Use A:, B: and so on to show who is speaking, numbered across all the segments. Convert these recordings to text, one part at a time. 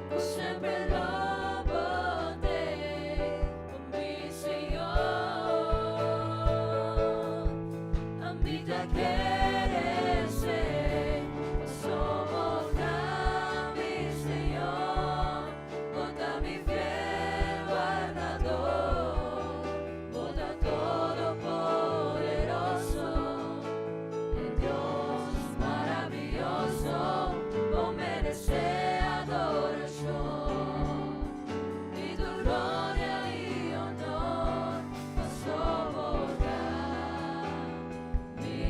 A: Ku semper lo bo t'ei, o mi Señor. Ami ta kere esei, paso bo ta mi Señor, bo ta mi fiel wardador, bo ta todopoderoso, e Dios maravioso, bo meresé adorashon i tur gloria i honor, paso bo ta mi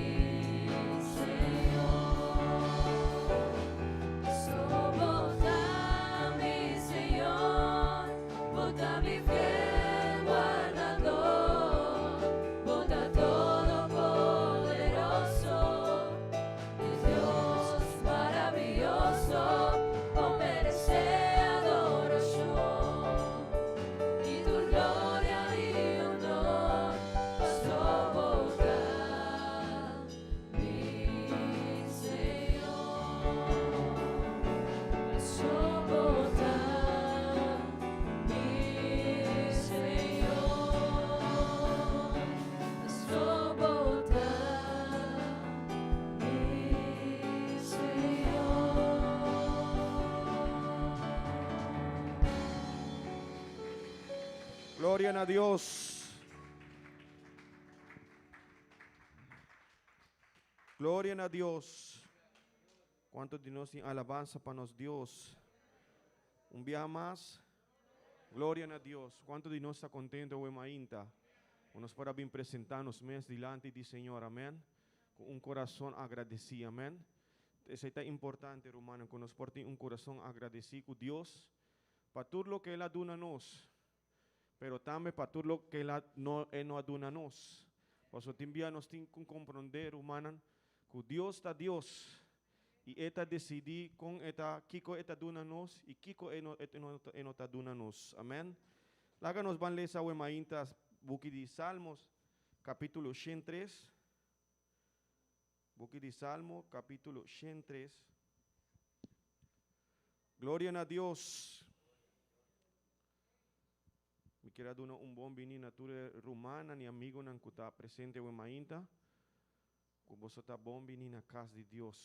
A: Señor. Paso bo ta mi Señor, bo ta mi fiel wardador, bo ta todopoderoso, e Dios maravioso, bo meresé adorashon i tur gloria i honor, paso bo ta mi Señor. Paso bo ta mi Señor. Paso bo ta mi Señor.
B: Gloria na Dios. Gloria na Dios. Kuantu di nos tin alabansa pa nos Dios? Un biaha mas. Gloria na Dios. Kuantu di nos ta kontentu awe mainta? Ku nos por a bin presentá nos mes dilanti di Señor. Amèn. Ku un kurason agradesí. Amèn. Esei ta importante, rumannan, ku nos por tin un kurason agradesí ku Dios pa tur loke El a duna nos, pero tambe pa tur loke El a no E no a duna nos. Pasobra tin bia nos tin ku komprondé, rumannan, ku Dios ta Dios i E ta desidí kon E ta kiko E ta duna nos i kiko E no E no ta duna nos. Amèn. Laga nos ban lesa awe mainta buki di Salmos, kapítulo 103. Buki di Salmo, kapítulo 103. Gloria na Dios. Mi kier a duna un bon bini na tur e rumannan i amigonan ku ta presente awe mainta. Ku boso ta bon bini na kas di Dios.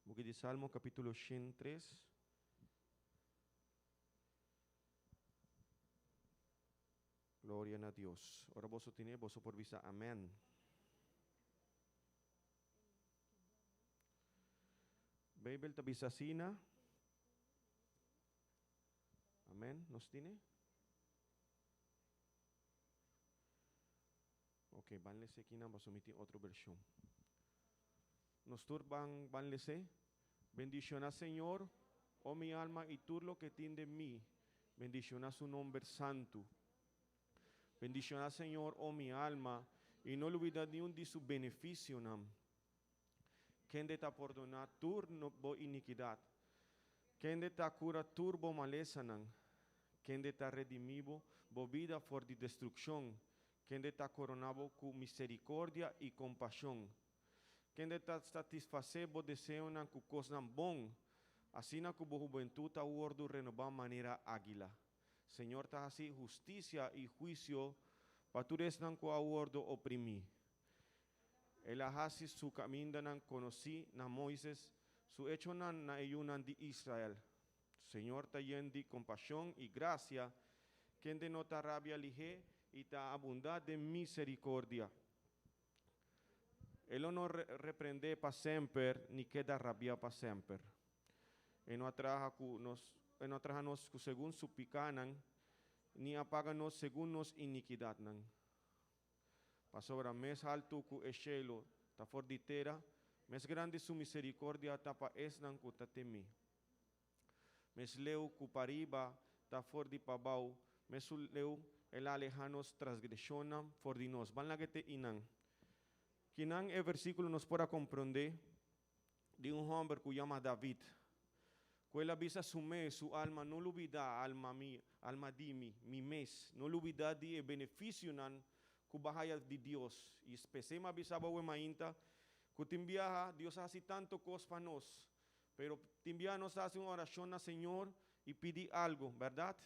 B: Buki di Salmo, kapítulo 103. Gloria na Dios. Ora boso tine, boso por bisa amèn. Beibel ta bisa asina. Amèn. Nos tine? Ok, ban lese akinan pasobra mi tin otro vershon. Nos tur ban ban lese. Bendiciona Señor, oh mi alma y tur loke tin den mi, bendiciona su nomber santu. Bendiciona Señor, oh mi alma, y no lubida niun di su beneficionan. Kende ta pordona tur bo iniquidad, kende ta cura tur bo malesanan, kende ta redimi bo bo bida for di destruccion, kende ta corona bo cu misericordia y compasion. Kende ta satisfasé bo deseonan ku kosnan bon, asina ku bo hubentut ta wòrdu renobá manera águila. Señor ta hasi hustisia i huisio pa tur esnan ku a wòrdu oprimí. El a hasi su kamindanan konosí na Moises, su echonan na e yunan di Israel. Señor ta yen di kompashon i grasia, kende no ta rabia lihé i ta abundá den miserikordia. E lo no reprendé pa semper ni keda rabiá pa semper. E no a traha ku nos, e no a traha nos ku segun su pikánan, ni a paga nos segun nos inikidatnan. Pasobra mes haltu ku e shelu ta for di tera, mes grandi su miserikordia ta pa esnan ku ta temí. Mes leu ku pariba ta for di pabou, mes su leu el a alehá nos transgreshonnan for di nos. Ban laga te inan. Kinan e versíkulo nos por a komprondé di un hòmber ku yama David, ku el a bisa su mes, su alma, No lubidá, alma mi, alma di mi, mi mes, no lubidá di e benefisionan ku bo a haya di Dios. I p'esei mi a bisa bo awe mainta ku tin biaha Dios a hasi tantu kos pa nos. Pero tin bia nos ta hasi un orashon na Señor i pidi algu, bèrdat?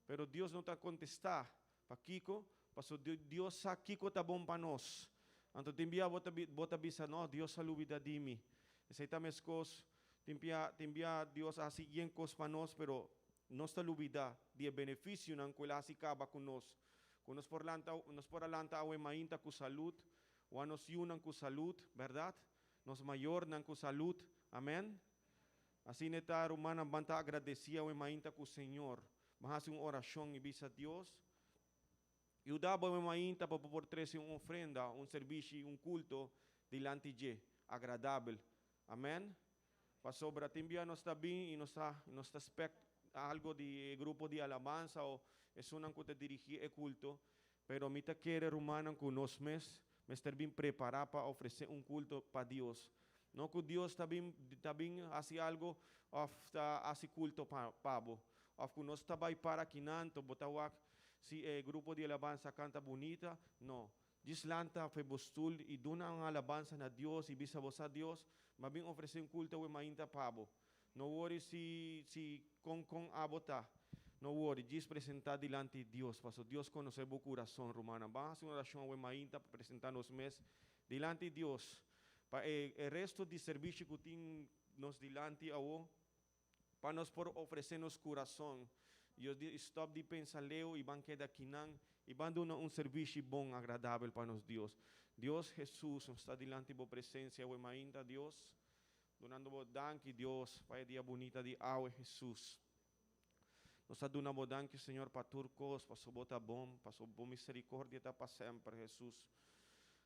B: Pero Dios no ta kontestá. Pakiko? Pasobra Dios sa kiko ta bon pa nos. Anto tin bia bo ta bo ta bisa, No, Dios a lubida di mi. Esei ta meskos, tin bia tin bia Dios a hasi yen kos pa nos, pero nos ta lubida di e benefisionan ku el a hasi kaba ku nos. Ku nos por lanta nos por a lanta awe mainta ku salud, o a nos yunan ku salud, bèrdat? Nos mayornan ku salud. Amèn. Asina e ta, rumannan, ban ta agradesí awe mainta ku Señor. Ban hasi un orashon i bisa Dios, Yuda bo awe mainta pa bo por trese un ofrenda, un serbishi, un kulto dilanti dje, agradabel. Amèn. Pasobra tin bia nos ta bin i nos ta nos ta spèkt algo di e grupo di alabansa o esunnan ku ta dirigí e kulto, pero mi ta kere, rumannan, ku nos mes mester bin prepará pa ofresé un kulto pa Dios. No ku Dios ta bin ta bin hasi algo òf ta hasi kulto pa pa bo, òf ku nos ta bai para kinan to bo ta wak si e grupo di alabansa kanta bunita. No. Djis lanta fe bo stul i duna un alabansa na Dios i bisa bo sa Dios, m'a bin ofresé un kulto awe mainta pa bo. No wori si si kon kon abo ta. No wori, djis presentá dilanti Dios, paso Dios konosé bo kurason, rumannan. Ban hasi un orashon awe mainta pa presentá nos mes dilanti Dios, pa e e resto di servisio ku tin nos dilanti awo, pa nos por ofresé nos kurason. Dios di, stòp di pensa leu i ban keda kinan i ban duna un servisio bon, agradabel pa nos Dios. Dios Hesus, nos ta dilanti bo presensia awe mainta, Dios. Dunando bo danki Dios pa e dia bunita di awe Hesus. Nos ta duna bo danki Señor pa tur kos, paso bo ta bon, paso bo misericordia ta pa semper Hesus.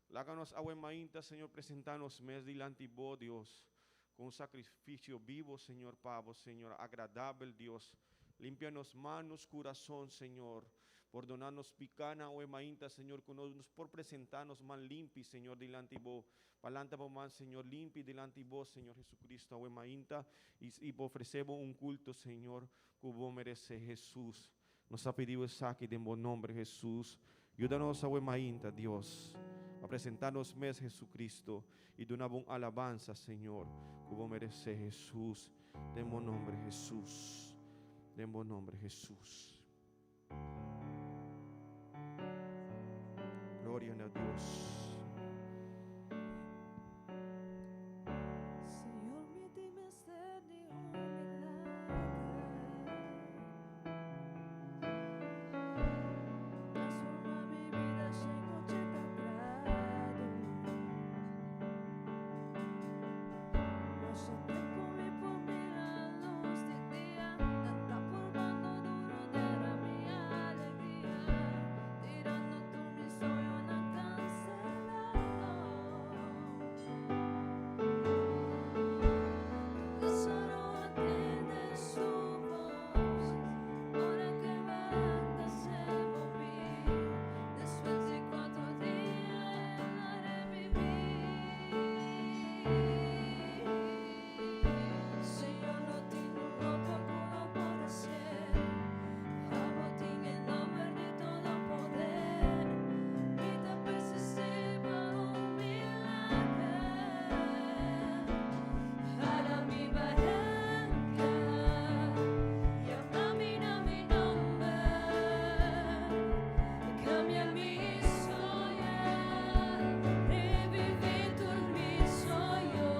B: Laga nos awe mainta Señor presenta nos mes dilanti bo Dios, ku un sacrificio bibo Señor pa bo Señor, agradabel Dios. Limpia nos man, nos kurason Señor. Pordona nos picanan awe mainta Señor, ku nos por presenta nos man limpi Señor dilanti bo. Pa lanta bo man, Señor, limpi dilanti bo, Señor Jesucristo, awe mainta, i, i pa ofrece bo un culto, Señor, cu bo merece, Jesus. Nos ta pidi bo esaki den bo nomber, Jesus. Yuda nos awe mainta, Dios, pa presenta nos mes, Jesucristo, i duna bo un alabansa, Señor, cu bo merece, Jesus. Den bo nomber, Jesus. Den bo nomber, Jesus. Gloria na Dios.
A: Señor, mi tin mester di un milagro. Transforma mi vida 180 grado. Masha tempo mi por mira luz di dia. Nan ta purbando duro dera mi alegria. Tirando tur mi soñonan cancelado. Lázaro a tende su voz ora cu barranca se moví. Despues di cuatro dia el a reviví. Señor, no tin un otro cu lo por hacer. Abo tin e nomber di todo poder. Mi ta persistí pa un milager. Hala mi baranca, yama mi na mi nomber. Cambia mi historia, reviví tur mi soño.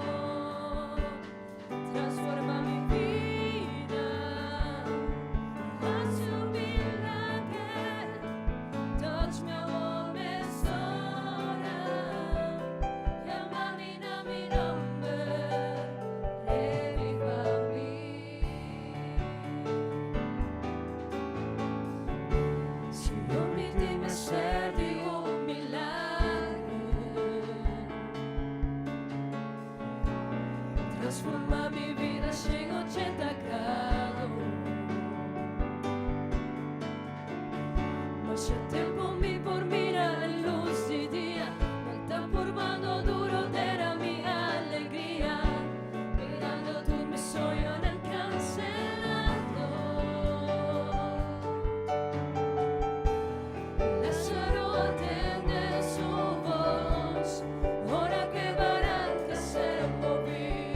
A: Transforma mi vida, haci un milager. Touch me awor mesora, yama mi na mi nomber, reviva mi. Señor, mi tin mester di un milager. Transforma mi vida 180 grado. Masha tempo mi por mira luz di dia. Nan ta purbando duro dera mi alegria. Mirando tur mi soñonan cancelado. Lázaro a tende su voz ora cu e baranca se moví.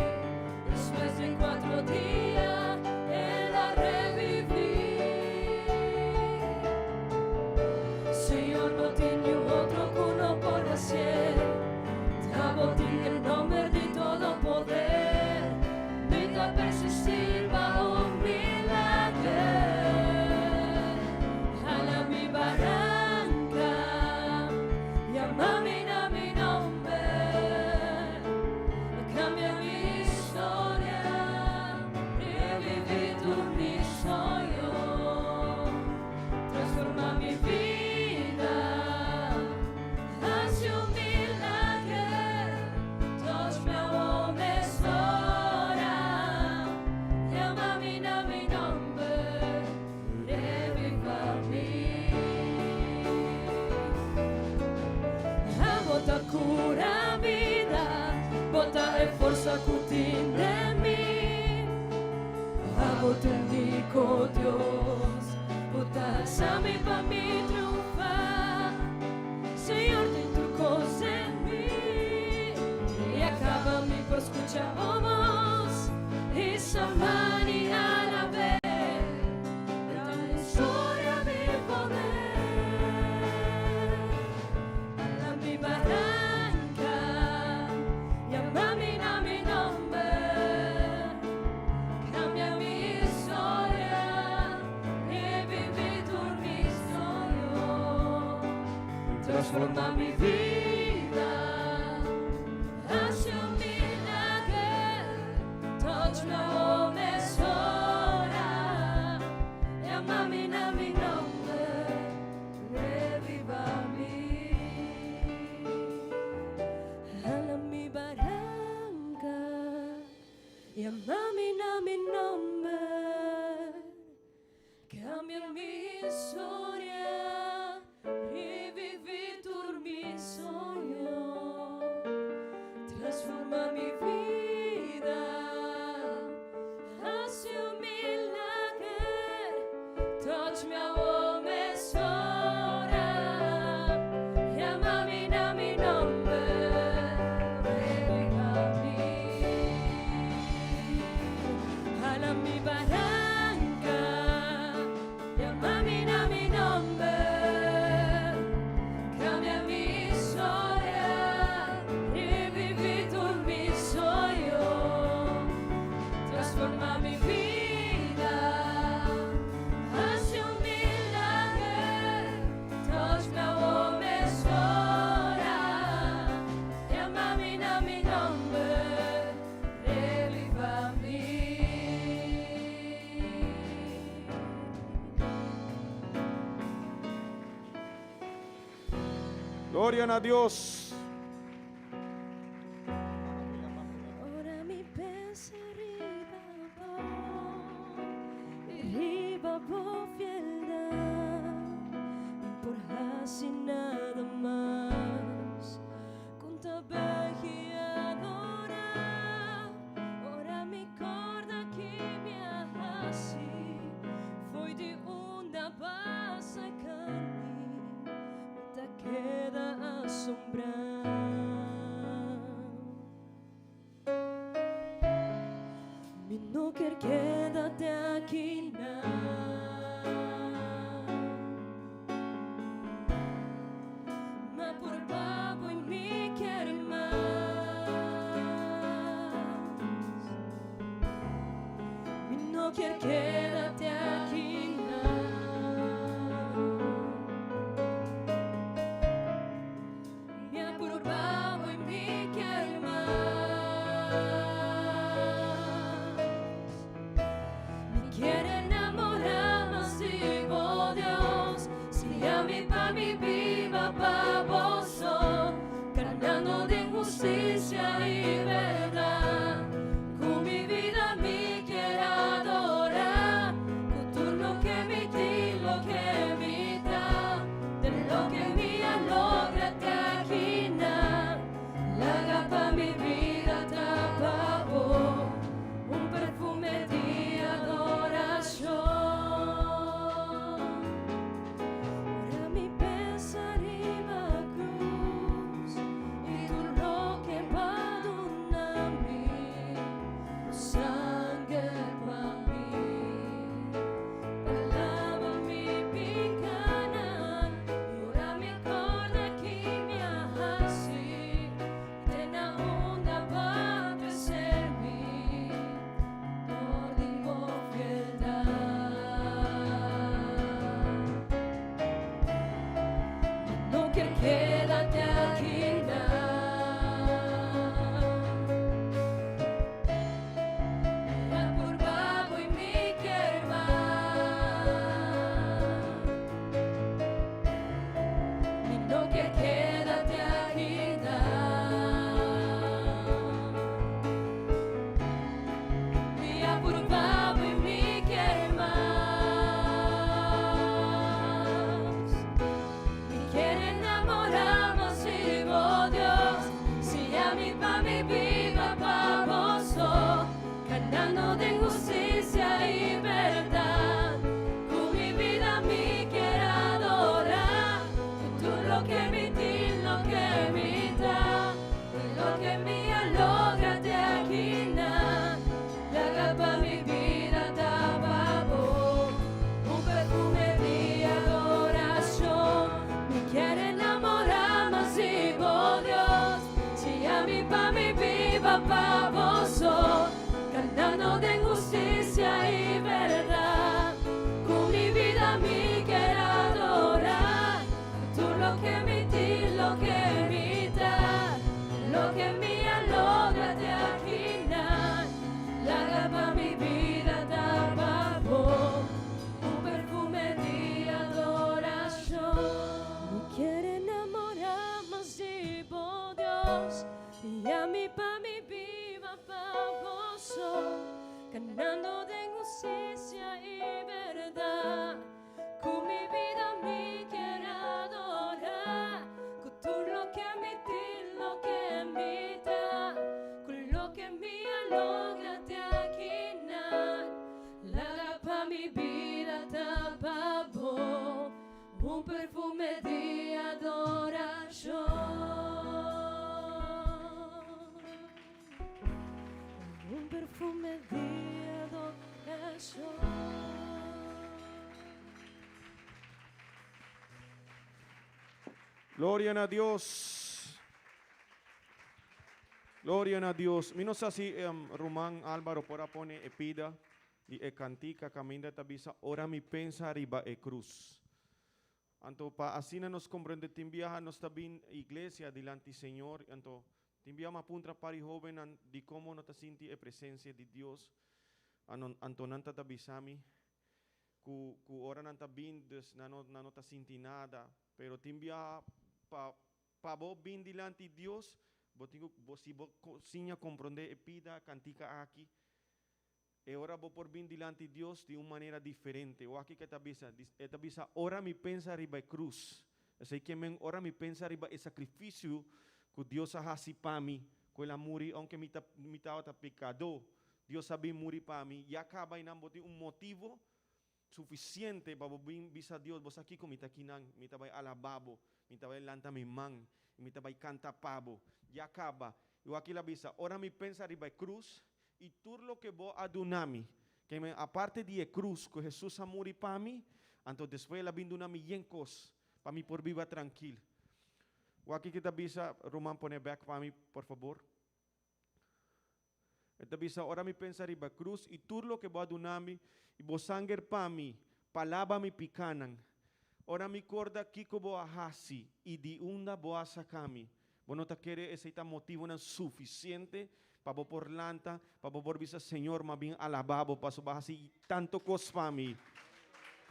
A: Despues di cuatro Abo ta unico Dios, Bo ta alsa mi pa mi triunfa. Señor, tin tur cos den mi. Y caba mi por scucha bo voz y samani a la vez. La historia mi poder. Hala mi baranca, yama mi na mi nomber. Cambia mi historia, revivi tur mi soño. Transforma mi bida, haci un milager. Touch mi mesora, yama mi na mi nomber, reviva mi. Hala mi baranca, yama mi na mi nomber. Cambia mi historia, revivi tur mi soño. Transforma mi bida, haci un milager. Touch mi mesora, yama mi na mi nomber, reviva mi. Hala mi baranca, yama mi na mi nomber. Cambia mi historia, revivi tur mi soño. Transforma mi bida, haci un milager. Touch mi mesora, yama mi na mi nomber, reviva mi.
B: Gloria na Dios.
A: Ora mi pensa riba bo, riba bo fieldad, mi n' por haci nada mas. Cu ta begi adora, ora mi corda cu mi a haci, for di unda B'a saca mi, mi ta keda asombra. Mi no kier keda te aki nan. M'a purba bo y mi kier mas. Mi no kier keda te aki nan. Mi a purba bo y mi kier mas. Mi kier enamora mas di bo, Dios. Siña mi pa mi biba pa Bo so, canando den husticia y berdad. Cu mi bida mi kier adora, cu tur lo mi bida ta pa bo, un perfume di adorashon. Un perfume di adorashon.
B: Gloria na Dios. Gloria na Dios. Mi no sa si um, Ruman Álvaro por a pone e pida di e cantica caminda ta bisa ora mi pensa riba e cruz. Anto pa asina nos comprende tin biaha nos ta bin iglesia dilanti Señor anto tin biaha ma puntra pari hobennan di como no ta sinti e presencia di Dios. Ano, anto nan ta ta bisami ku ku ora nan ta bin dus nan no nan no ta sinti nada pero tin biaha pa pa bo bin dilanti Dios bo tin ku bo si bo siña komprondé e pida kantika aki e ora bo por bin dilanti Dios di un manera diferente wak kiko e ta bisa e ta bisa ora mi pensa riba e krus esei ke men ora mi pensa riba e sakrifisio ku Dios a hasi pa mi ku el a muri ounke mi ta mi tabata pekadó Dios a bin muri pa mi, ya caba einan bo tin un motivo suficiente pa bo bin bisa Dios, bo sa kico mi ta kinan, mi ta bay alaba bo, mi ta bay lanta mi man, y mi ta bay canta pa bo. Ya caba. Y wak el a bisa, ora mi pensa riba e cruz y tur loke bo a duna mi, ke men aparte di e cruz cu Jesus a muri pa mi, anto despues el a bin duna mi yen cos pa mi por biba trankil. Wak ki ta bisa, ruman pone bek pa mi por fabor. E ta bisa, Ora mi pensa riba krus i tur loke bo a duna mi i bo sanger pa mi, pa laba mi pikanan. Ora mi korda kiko bo a hasi i di unda bo a saka mi. Bo no ta kere esei ta motivonan sufisiente pa bo por lanta, pa bo por bisa, Señor, m'a bin alabá bo pasobra bo a hasi tantu kos pa mi.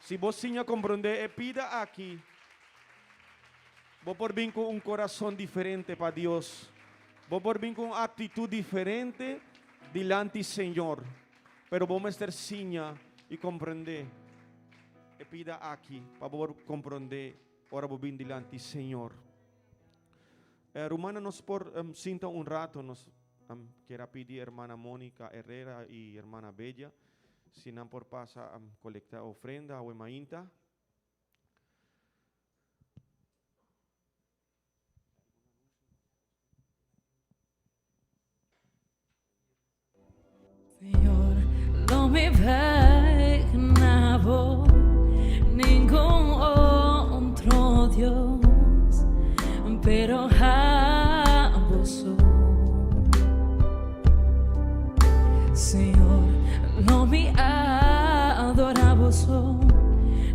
B: Si bo siña komprondé e pida aki, bo por bin ku un kurason diferente pa Dios. Bo por bin ku un aktitut diferente dilanti Señor. Pero bo mester siña i komprondé e pida aki pa bo por komprondé ora bo bin dilanti Señor. Rumannan nos por sinta un rato. Nos kier a pidi hermana Monica Herrera i hermana Bella si nan por pasa colecta ofrenda awe mainta.
A: Señor, lo mi bai na bo, ningun otro Dios, pero abo so. Señor, lo mi adora bo so,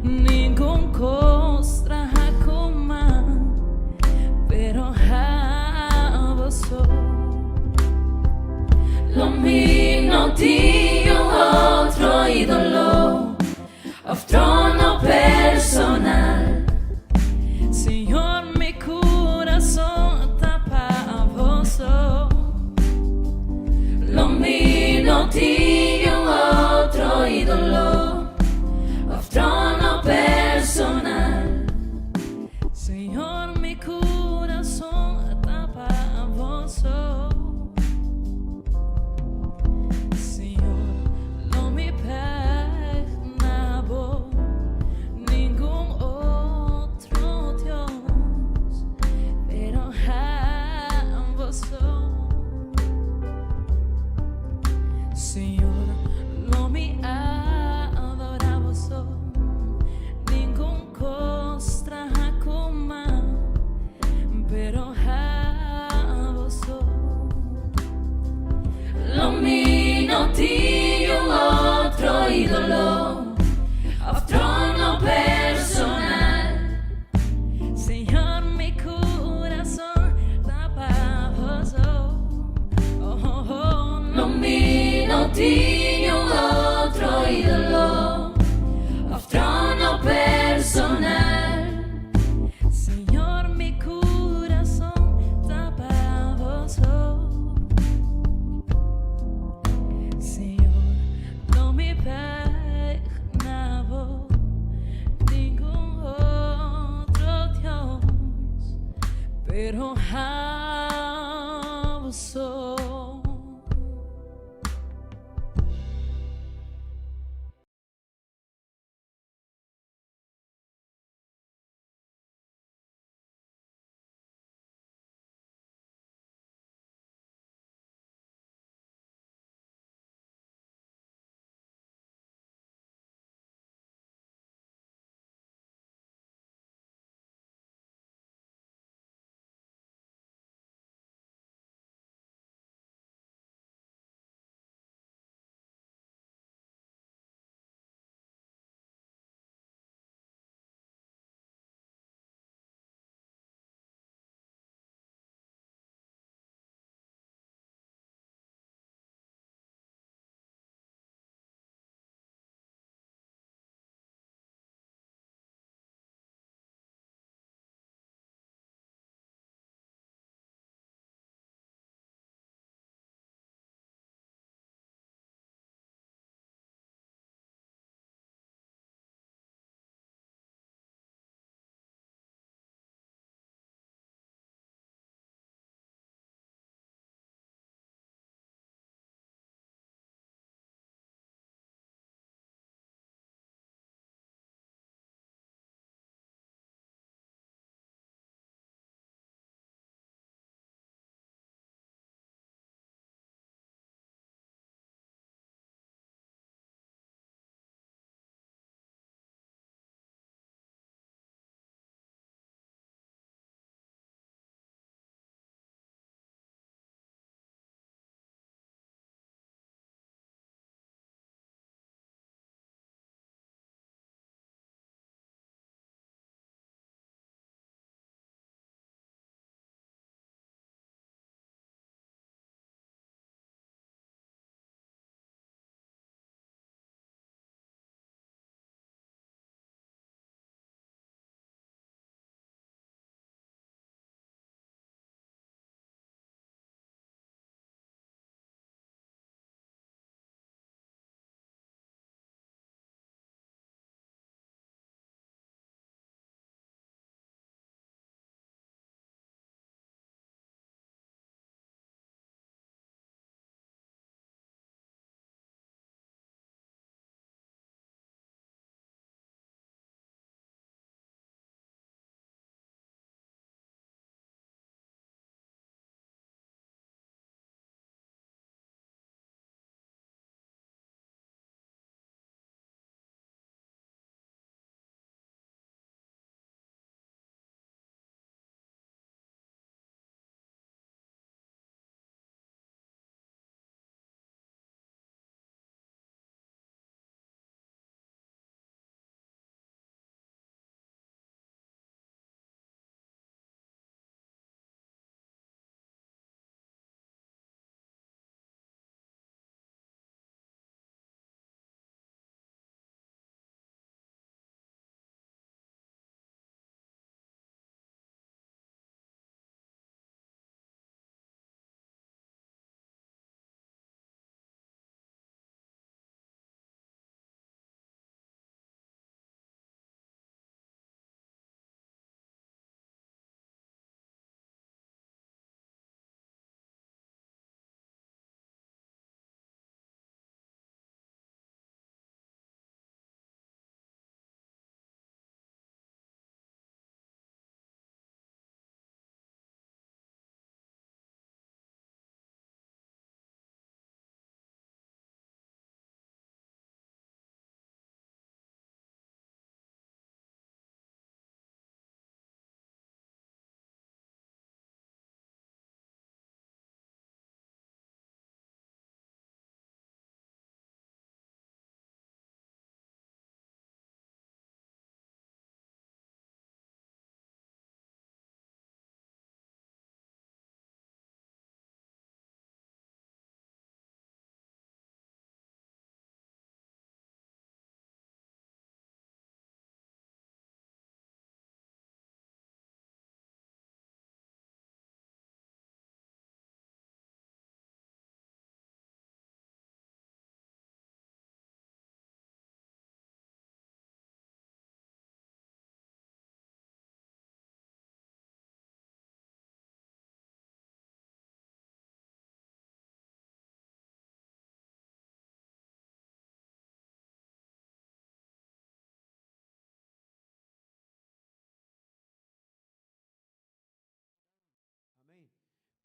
A: ningun cos traha cu man, pero abo so. Lo mi no tin un otro idolo of trono personal. Señor, mi corazón ta pa bo so. Lo mi no tin un otro idolo of trono personal. Señor, mi corazón ta pa bo so. Señor, lo mi bai.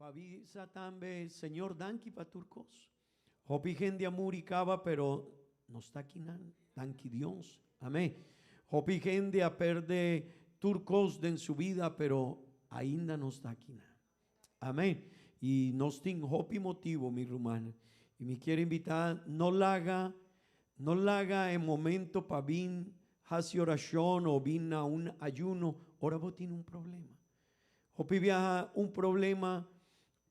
C: Pa bisa tambe, Señor danki pa tur kos. Hopi hende a muri kaba pero nos ta akinan, danki Dios. Amén. Hopi hende a perde tur kos den su bida pero ainda nos ta akinan. Amén. Y nos tin hopi motibo mi ruman. Y mi kier invita no laga no laga e momento pa bin haci oracion o bin na un ayuno ora bo tin un problema. Hopi biaha un problema,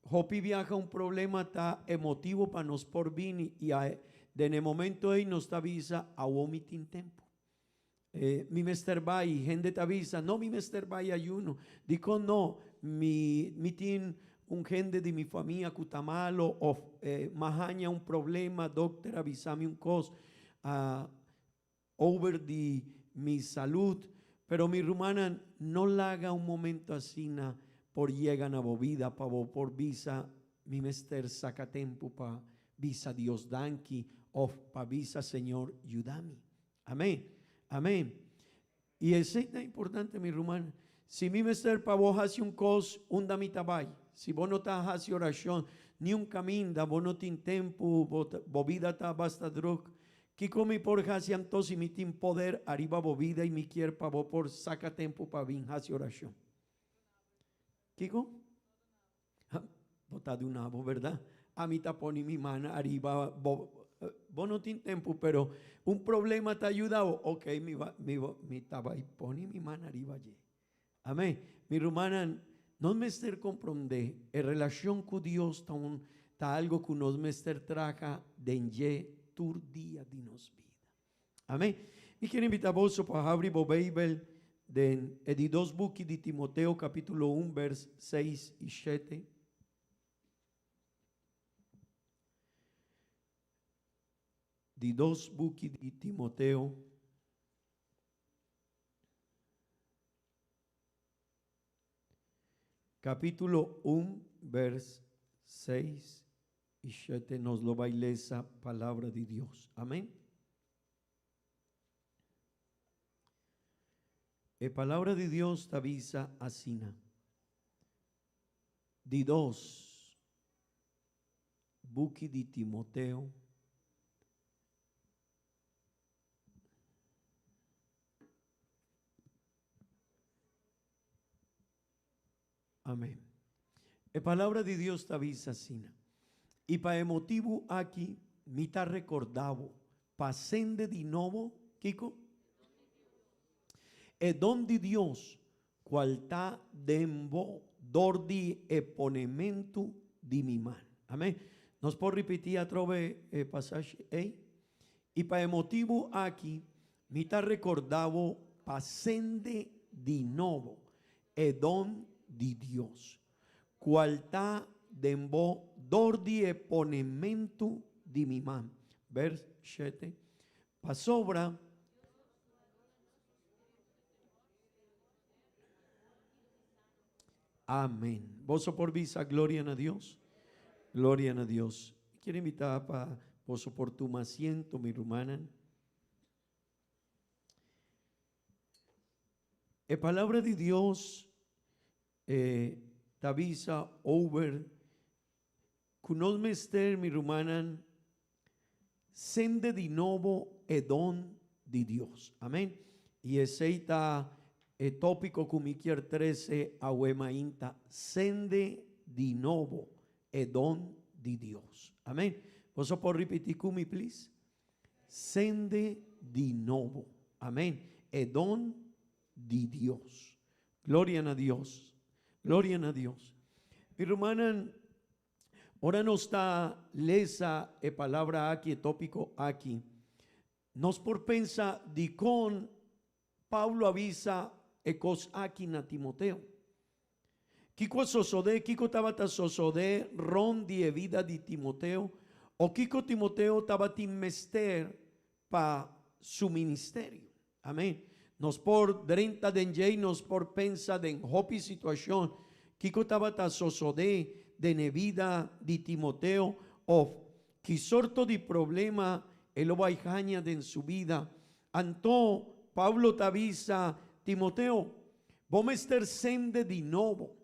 C: hopi biaha un problema ta e motibo pa nos por bini y a den e momento ey nos ta bisa awo mi tin tempo. E mi mester bay, hende ta bisa no mi mester bay ayuno, dicon no, mi mi tin un hende di mi famia cu ta malo of m'a haña un problema, dokter a bisa mi un cos, a Over di mi salud, pero mi rumannan no laga un momento asina por yega na bo bida pa bo por bisa mi mester saca tempo pa bisa Dios danki of pa bisa Señor yuda mi. Amen. Amen. Y esey ta importante mi ruman. Si mi mester pa bo haci un cos unda mi ta bay? Si bo no ta haci oracion ni un caminda, bo no tin tempo, bo bo bida ta basta druk, kico mi por haci anto si mi tin poder ariba bo bida y mi kier pa bo por saca tempo pa bin haci oracion? Kico? Bo ta duna bo berdad. Ami ta pone mi man ariba bo. Bo no tin tempu, pero un problema ta yuda bo. Ok, mi ba, mi, mi ta bai pone mi man ariba dje. Amen. Mi rumannan, nos mester comprende e relacion cu Dios ta un, ta algo cu nos mester traha den dje tur dia di nos bida. Amén. Mi kier invita boso pa habri bo Beibel den e di dos buki di Timoteo capítulo 1 vers 6 y 7. Di dos buki di Timoteo. Capítulo 1 vers 6 y 7 nos lo bai lesa palabra di Dios. Amén. E palabra di Dios ta bisa asina. Di dos buki di Timoteo. Amén. E palabra di Dios ta bisa asina, I pa e motibu aki mi ta rekordá bo, pa sende di nobo, kiko? E don di Dios, kual ta den bo dor di e ponementu di mi man. Amén. Nos por ripití atrobe e pasashi ei? I pa e motibu aki mi ta rekordá bo pa sende di nobo e don di Dios, cual ta den bo dor di e ponementu di mi man. Vers shete, Pasobra. Amen. Boso por bisa gloria na Dios? Gloria na Dios. Mi kier invita pa boso por tuma asiento, mi rumannan. E palabra di Dios eh, ta bisa over ku nos mester, mi rumannan, sende di nobo e don di Dios. Amen. I esei ta e tópiko ku mi kier trese awe mainta, sende di nobo e don di Dios. Amen. Boso por ripití ku mi, please? Sende di nobo. Amen. E don di Dios. Gloria na Dios. Gloria na Dios. Mi rumannan, ora nos ta lesa e palabra aki, e tópiko aki, nos por pensa dikon Pablo a bisa e kos aki na Timoteo. Kiko a sosodé? Kiko tabata sosodé rònt di e bida di Timoteo? O kiko Timoteo tabatin mester pa su ministerio? Amén. Nos por drenta den dje i nos por pensa den hopi situashon. Kiko tabata sosodé den e bida di Timoteo òf ki sorto di problema e lo bai haña den su bida? Anto Pablo ta bisa Timoteo, Bo mester sende di nobo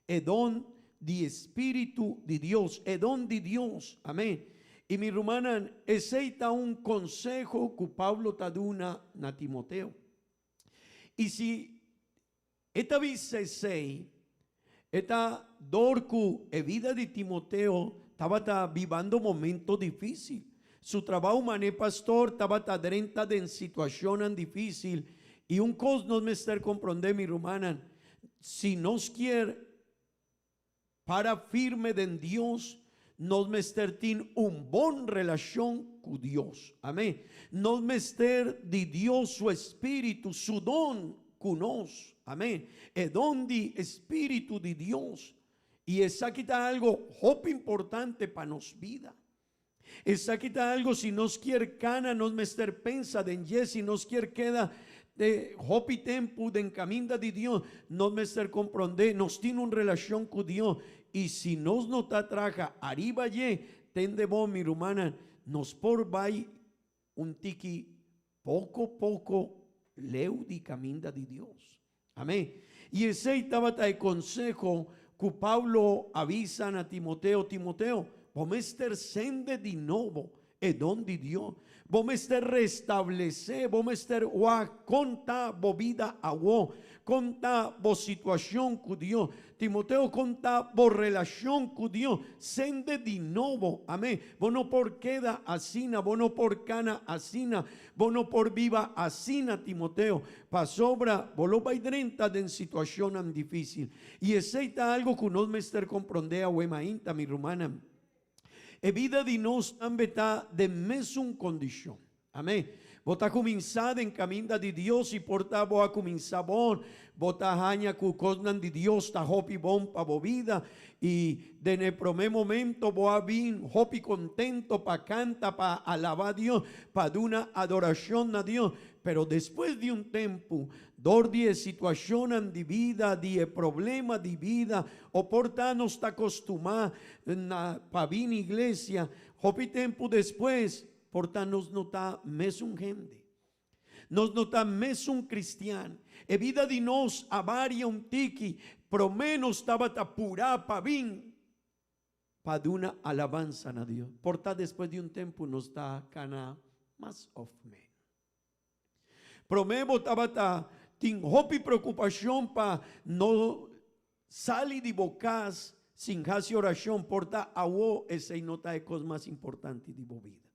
C: e don di Spiritu di Dios, e don di Dios. Amèn. I mi rumannan, esei ta un konseho ku Pablo ta duna na Timoteo. I si e ta bisa esei, e ta dor ku e bida di Timoteo tabata bibando momento difísil. Su trabou man'é pastor tabata drenta den situashonnan difísil. I un kos nos mester komprondé, mi rumannan, si nos kier Para firme den Dios, nos mester tin un bon relashon ku Dios. Amén. Nos mester di Dios su espíritu, su don ku nos. Amén. E don di espíritu di Dios. I esaki ta algo hopi importante pa nos bida. Esaki ta algo si nos kier cana nos mester pensa den dje, si nos kier keda de hopi tempu den caminda di Dios nos mester comprende nos tin un relacion cu Dios y si nos no ta traha ariba dje tende bo mi rumannan nos por bay un tiki poco poco leu di caminda di Dios. Amén. Y esey tabata e conseho cu Pablo a bisa na Timoteo, Timoteo, bo mester sende di nobo e don di Dios. Bo mester restablece, bo mester wak con ta bo bida awo, con ta bo situacion cu Dios. Timoteo, con ta bo relacion cu Dios? Sende di nobo. Amén. Bo no por keda asina, bo no por cana asina, bo no por biba asina, Timoteo. Pasobra bo lo bai drenta den situacionnan difícil. I esei ta algo cu nos mester comprende awe mainta, mi rumannan. E bida di nos tambe ta den mesun condicion. Amén. Bo ta cuminsa den caminda di Dios y por ta bo a cuminsa bon. Bo ta haña cu cosnan di Dios ta hopi bon pa bo bida y den e prome momento bo a bin hopi contento pa canta, pa alaba Dios, pa duna adoracion na Dios. Pero despues di un tempu, dor di e situashonnan di bida, di e problema di bida, o por ta nos ta kostumá na pa bini iglesia, hopi tempu despues, por ta nos no ta mesun hende. Nos no ta mesun kristian. E bida di nos a varia un tiki. Promé nos tabata purá pa bin pa duna alabansa na Dios. Por ta despues di un tempu nos ta kana mas of menos. Promé bo tabata tin hopi preokupashon pa no sali di bo kas sin hasi orashon, por ta awo esei no ta e kos mas importante di bo bida.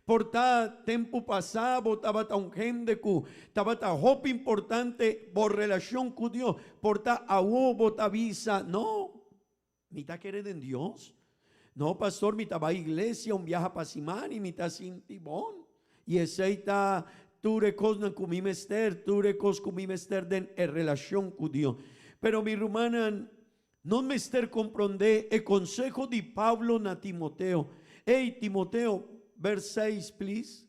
C: Por ta tempu pasá bo tabata un hende ku tabata hopi importante bo relashon ku Dios, por ta awo bo ta bisa, No, Mi ta kere den Dios? No, pastor, mi ta bai iglesia un biaha pa siman i mi ta sinti bon. I esei ta tur e kosnan ku mi mester, tur e kos ku mi mester den e relashon ku Dios. Pero mi rumannan, nos mester komprondé e konseho di Pablo na Timoteo. Ey, Timoteo, vers seis, please.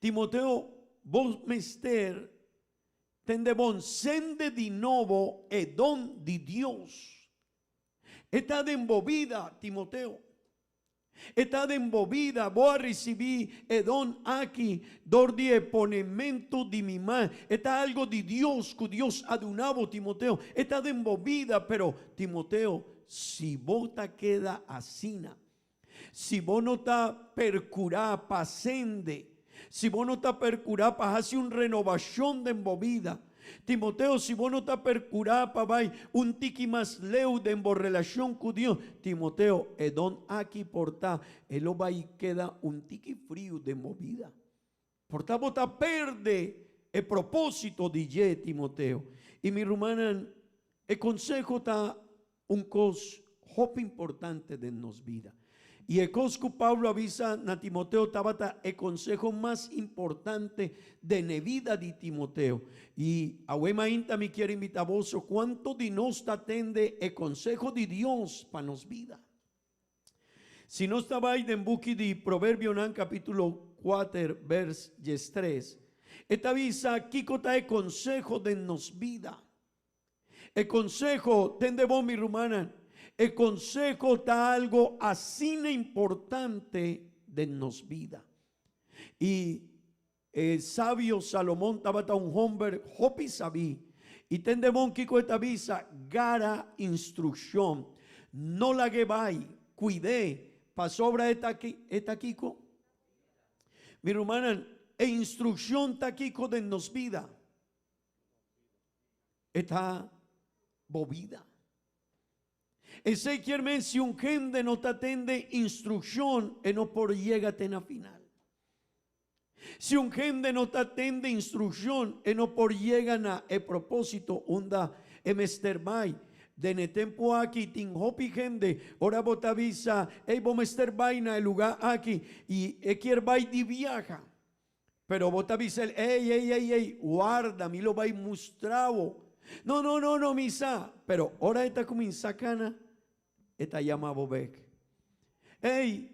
C: Timoteo, bo mester tende bon sende di nobo e don di Dios. E ta den bo bida, Timoteo. E ta den bo bida. Bo a risibí e don aki dor di e ponementu di mi man. E ta algo di Dios ku Dios a duna bo, Timoteo. E ta den bo bida, pero, Timoteo, si bo ta keda asina, Si bo no ta percurá pa sende, si bo no ta percurá pa haci un renobacion den bo bida, Timoteo, si bo no ta percurá pa bai un tiki mas leu den bo relacion cu Dios, Timoteo, e don aki por ta e lo bai keda un tiki friu den bo bida. Por ta bo ta perde e propósito di dje, Timoteo. I mi rumannan, e konseho ta un kos hopi importante den nos bida. I e kos ku Pablo a bisa na Timoteo tabata e konseho mas importante den e bida di Timoteo. I awe mainta mi kier invita boso kuantu di nos ta tende e konseho di Dios pa nos bida. Si nos ta bai den buki di Proverbionan capítulo kuater vers diestres, e ta bisa kiko ta e conseho den nos bida. E conseho, tende bon mi rumannan, e conseho ta algo asina importante den nos bida. I E sabio Salomon tabata un homber hopi sabí. I tende bon kiko e ta bisa, Gara instrukshon, no lag'é bai, kuid'é, pasobra e ta e ta kiko? Mi rumannan, e instrukshon ta kiko den nos bida? E ta bo bida. Esei kier men si un hende no ta tende instrukshon e no por yega te na final. Si un hende no ta tende instrukshon e no por yega na e propósito unda e mester bai. Den e tempu aki tin hopi hende ora bo ta bisa ey bo mester bai na e luga aki y e kier bai di biaha. Pero bo ta bisa el, Ey, ey, ey, ey, warda, mi lo bai mustra bo. No, no, no, no, mi sa. Pero ora e ta cuminsa cana, e ta yama bo bek. Ey,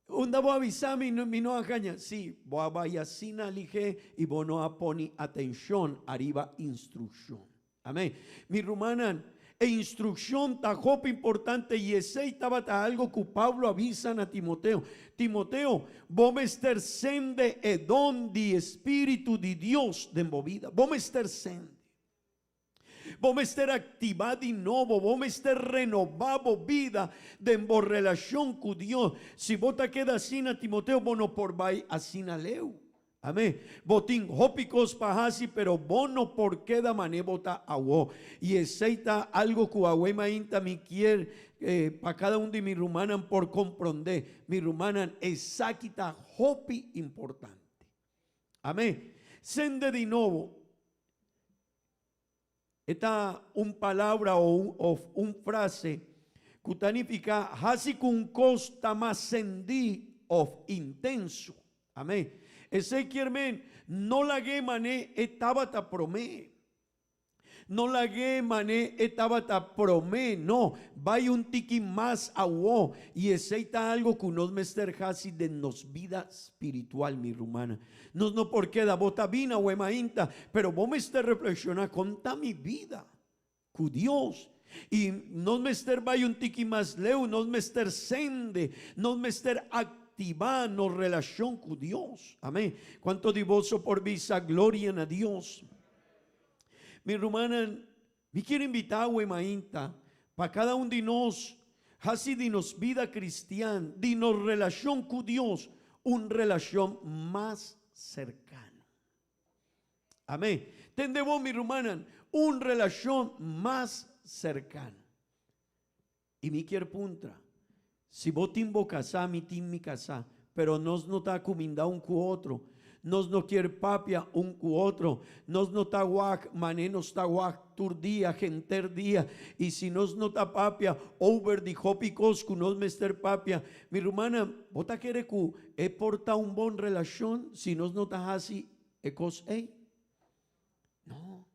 C: unda bo a bisa mi, mi no a haña. Sí, bo a bai asina lihé y bo no a pone atencion ariba instruccion. Amén. Mi rumannan, e instrukshon ta hopi importante i esei tabata algo ku Pablo a bisa na Timoteo. Timoteo, bo mester sende e don di e spiritu di Dios den bo bida. Bo mester sende. Bo mester aktivá di nobo, bo mester renobá bo bida den bo relashon ku Dios. Si bo ta keda asina, Timoteo, bo no por bai asina leu. Amén. Bo tin hopi kos pa hasi, pero bo no por keda mane bo ta awo. I esei ta algo ku awe mainta mi kier pa kada un di mi rumannan por komprondé. Mi rumannan, esaki ta hopi importante. Amén. Sende di nobo. E ta un palabra òf un frase ku ta nifiká hasi ku un kos ta mas sendí òf intenso. Amén. Esei kier men no lag'é man'é e tabata promé. No lag'é man'é e tabata promé, no, bai un tiki mas awó. I esei ta algu ku nos mester hasi den nos bida spiritual, mi rumannan. Nos no por keda bo ta bina awe mainta, pero bo mester reflekshoná kon ta mi bida ku Dios. I nos mester bai un tiki mas leu, nos mester sende, nos mester aktivá nos relashon ku Dios. Amén. Kuantu di boso por bisa gloria na Dios? Mi rumannan, mi kier invitá awe mainta pa kada un di nos hasi di nos bida kristian, di nos relashon ku Dios, un relashon mas serkano. Amén. Tende bo, mi rumannan, un relashon mas serkano. I mi kier puntra, si bo tin bo kasá, mi tin mi kasá, pero nos no ta kumindá un ku otro, nos no kier papia un ku otro, nos no ta wak man'é nos ta wak tur dia, henter dia, i si nos no ta papia over di hopi kos ku nos mester papia, mi rumannan, bo ta kere ku e por ta un bon relashon si nos no ta hasi e kos ei? No.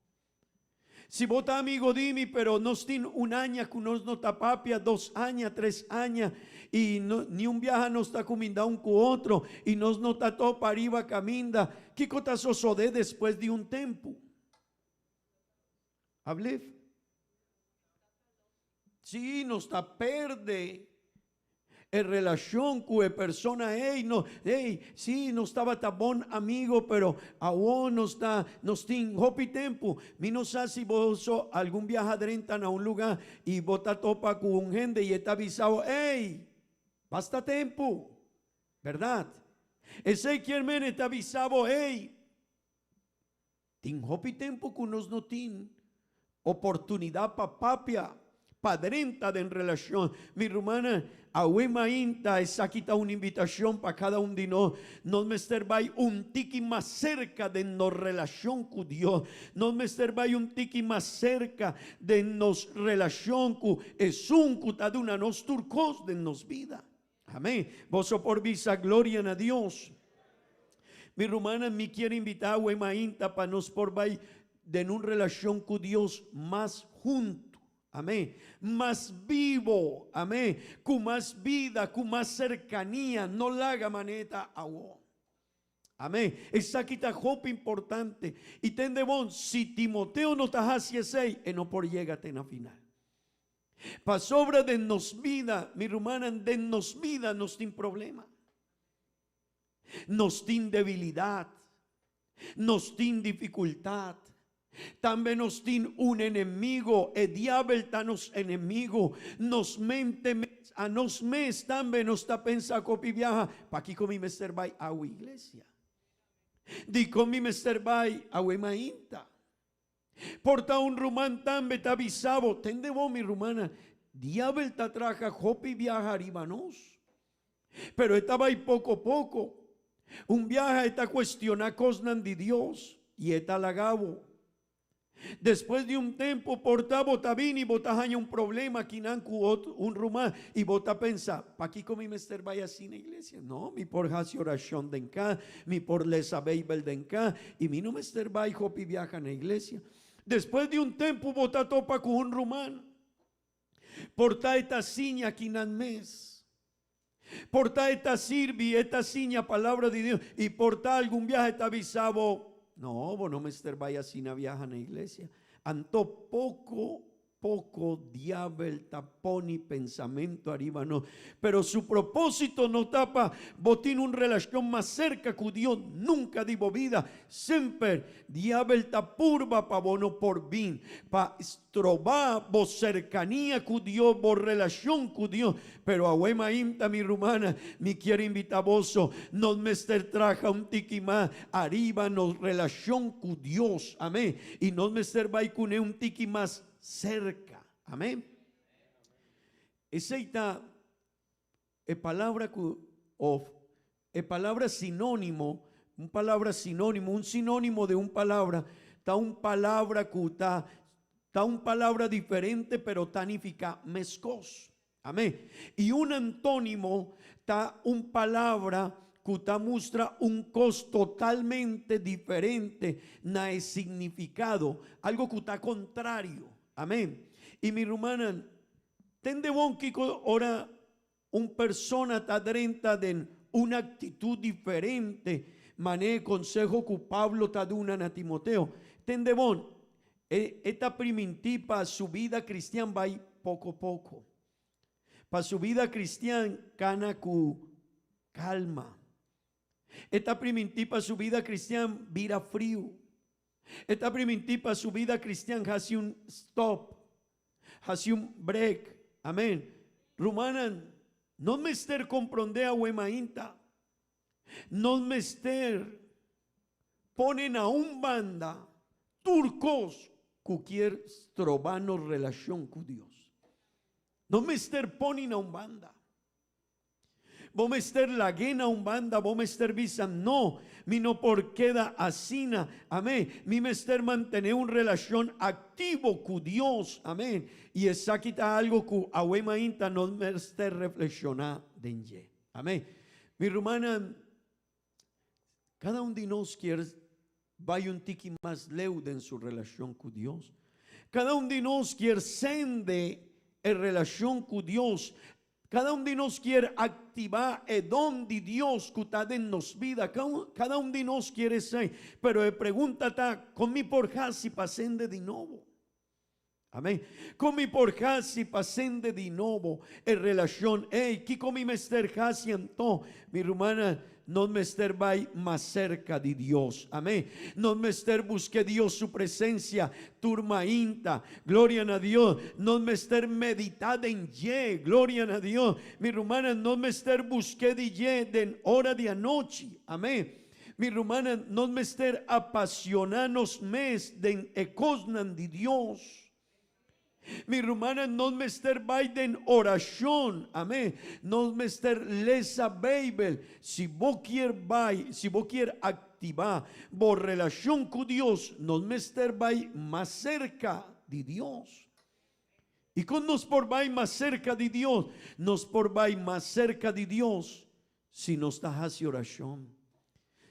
C: Si bo ta amigo di mi, pero nos tin un aña ku nos no ta papia, dos aña, tres aña, i no, ni un biaha nos ta kuminda un ku otro, i nos no ta topa riba kaminda, kiko ta sosodé despues di un tempu? Ablif? Sí, nos ta perde e relashon ku e persona ei. No, ei, sí, nos tabata bon amigo, pero awor nos ta, nos tin hopi tempu. Mi no sa si boso algun biaha drenta na un lugá i bo ta topa ku un hende i e ta bisa bo, Ei, basta tempu, bèrdat? Esei kier men e ta bisa bo, Ei, Tin hopi tempu ku nos no tin oportunidat pa papia, pa drenta den relashon. Mi rumannan, awe mainta esaki ta un invitashon pa kada un di nos. Nos mester bai un tiki mas serka den nos relashon ku Dios. Nos mester bai un tiki mas serka den nos relashon ku Esun ku ta duna nos tur kos den nos bida. Amén. Boso por bisa gloria na Dios. Mi rumannan, mi kier invita awe mainta pa nos por bai den un relacion cu Dios mas hunto. Amén. Mas bibo. Amén. Cu mas bida, cu mas cercania. No laga maneta awo. Amén. Esaki ta hopi importante. Y tende bon, si Timoteo no ta haci esey, e no por yega te na final. Pasobra den nos bida, mi rumannan, den nos bida nos tin problema. Nos tin debilidad. Nos tin dificultad. Tambe nos tin un enemigo, e diabel ta nos enemigo. Nos mente mes, a nos mes tambe nos ta pensa kopi biaha, Pakiko mi mester bai awe iglesia? Dikon mi mester bai awe mainta? Por ta un ruman tambe ta bisa bo, Tende bo, mi rumannan, diabel ta traha hopi biaha riba nos. Pero e ta bai poko poko. Un biaha e ta kuestioná kosnan di Dios i e ta laga bo. Despues di un tempu por ta bo ta bini bo ta haña un problema kinan ku otro un ruman i bo ta pensa, Pakiko mi mester bai asina iglesia? No, mi por hasi orashon den ka, mi por lesa Beibel den ka i mi no mester bai hopi biaha na iglesia. Despues di un tempu bo ta topa ku un ruman. Por ta e ta siña kinan mes. Por ta e ta sirbi, e ta siña palabra di Dios y por ta algun biaha e ta bisa bo, No, bo no mester bai asina biaha na iglesia. Anto poco poco diabel ta poni pensamento ariba nos. Pero su propósito no ta pa bo tin un relacion mas cerca cu Dios nunca di bo vida. Semper diabel ta purba pa bo no por bin, pa Stroba bo serkania ku Dios, bo relashon ku Dios. Pero awe mainta, mi rumana, mi kier invita boso, nos mester traha un tiki mas ariba nos relashon ku Dios. Amén. I nos mester bai kuné un tiki mas serka. Amén. Esei ta e palabra ku of e palabra sinónimo, un palabra sinónimo, un sinónimo de un palabra, ta un palabra ku ta ta un palabra diferente pero ta nifiká meskos. Amén. I un antónimo ta un palabra ku ta mustra un kos totalmente diferente na e signifikado, algo ku ta kontrario. Amén. I mi rumannan, tende bon kiko ora Un persona ta drenta den un actitud diferente manera e conseho cu Pablo ta duna na Timoteo. Tende bon, e e ta priminti pa su bida cristian bai poco poco. Pa su bida cristian cana cu calma. E ta priminti pa su bida cristian bira friu. E ta primintí pa su bida cristian haci un stop, haci un break. Amen. Rumannan, nos mester comprende awe mainta. Nos mester pone na un banda tur cos cu kier stroba nos relacion cu Dios. Nos mester pone na un banda. Bo mester lag'é na un banda, bo mester bisa, No, mi no por keda asina. Amén. Mi mester mantené un relashon aktivo ku Dios. Amén. I esaki ta algu ku awe mainta nos mester reflekshoná den dje. Amén. Mi rumannan, kada un di nos kier bai un tiki mas leu den su relashon ku Dios. Kada un di nos kier sende e relashon ku Dios. Kada un di nos kier aktivá e don di Dios ku ta den nos bida. Kada un di nos kier esei. Pero e pregunta ta, Kon mi por hasi pa sende di nobo? Amén. Kon mi por hasi pa sende di nobo e relashon ei? Kiko mi mester hasi anto? Mi rumannan, nos mester bai mas serka di Dios. Amén. Nos mester buska Dios su presensia tur mainta. Gloria na Dios. Nos mester meditá den dje. Gloria na Dios. Mi rumannan, nos mester busk'é di dje den ora di anochi. Amén. Mi rumannan, nos mester apasioná nos mes den e kosnan di Dios. Mi rumannan, nos mester bai den orashon. Amén. Nos mester lesa Beibel. Si bo kier bai, si bo kier aktivá bo relashon ku Dios, nos mester bai mas serka di Dios. I kon nos por bai mas serka di Dios? Nos por bai mas serka di Dios Si nos ta hasi orashon,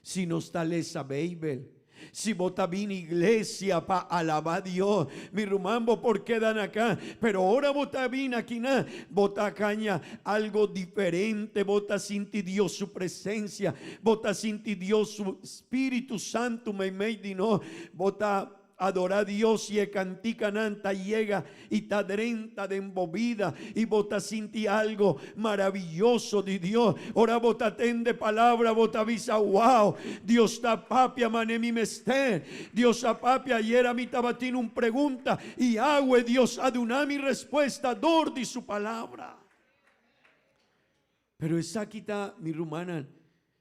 C: si nos ta lesa Beibel, si bo ta bini iglesia pa alabá Dios, mi ruman bo por keda na ka, pero ora bo ta bini akinan, bo ta haña algo diferente, bo ta sinti Dios su presensia, bo ta sinti Dios su Spiritu Santu meimei di nos, bo ta. adorá Dios i e kantikanan ta yega i ta drenta den bo bida i bo ta sinti algo maraviyoso di Dios. Ora bo ta tende palabra bo ta bisa, Wow, Dios ta papia mane mi mester. Dios a papia ayera mi tabatin un pregunta i awe Dios a duna mi respuesta dor di su palabra. Pero esaki ta, mi rumannan,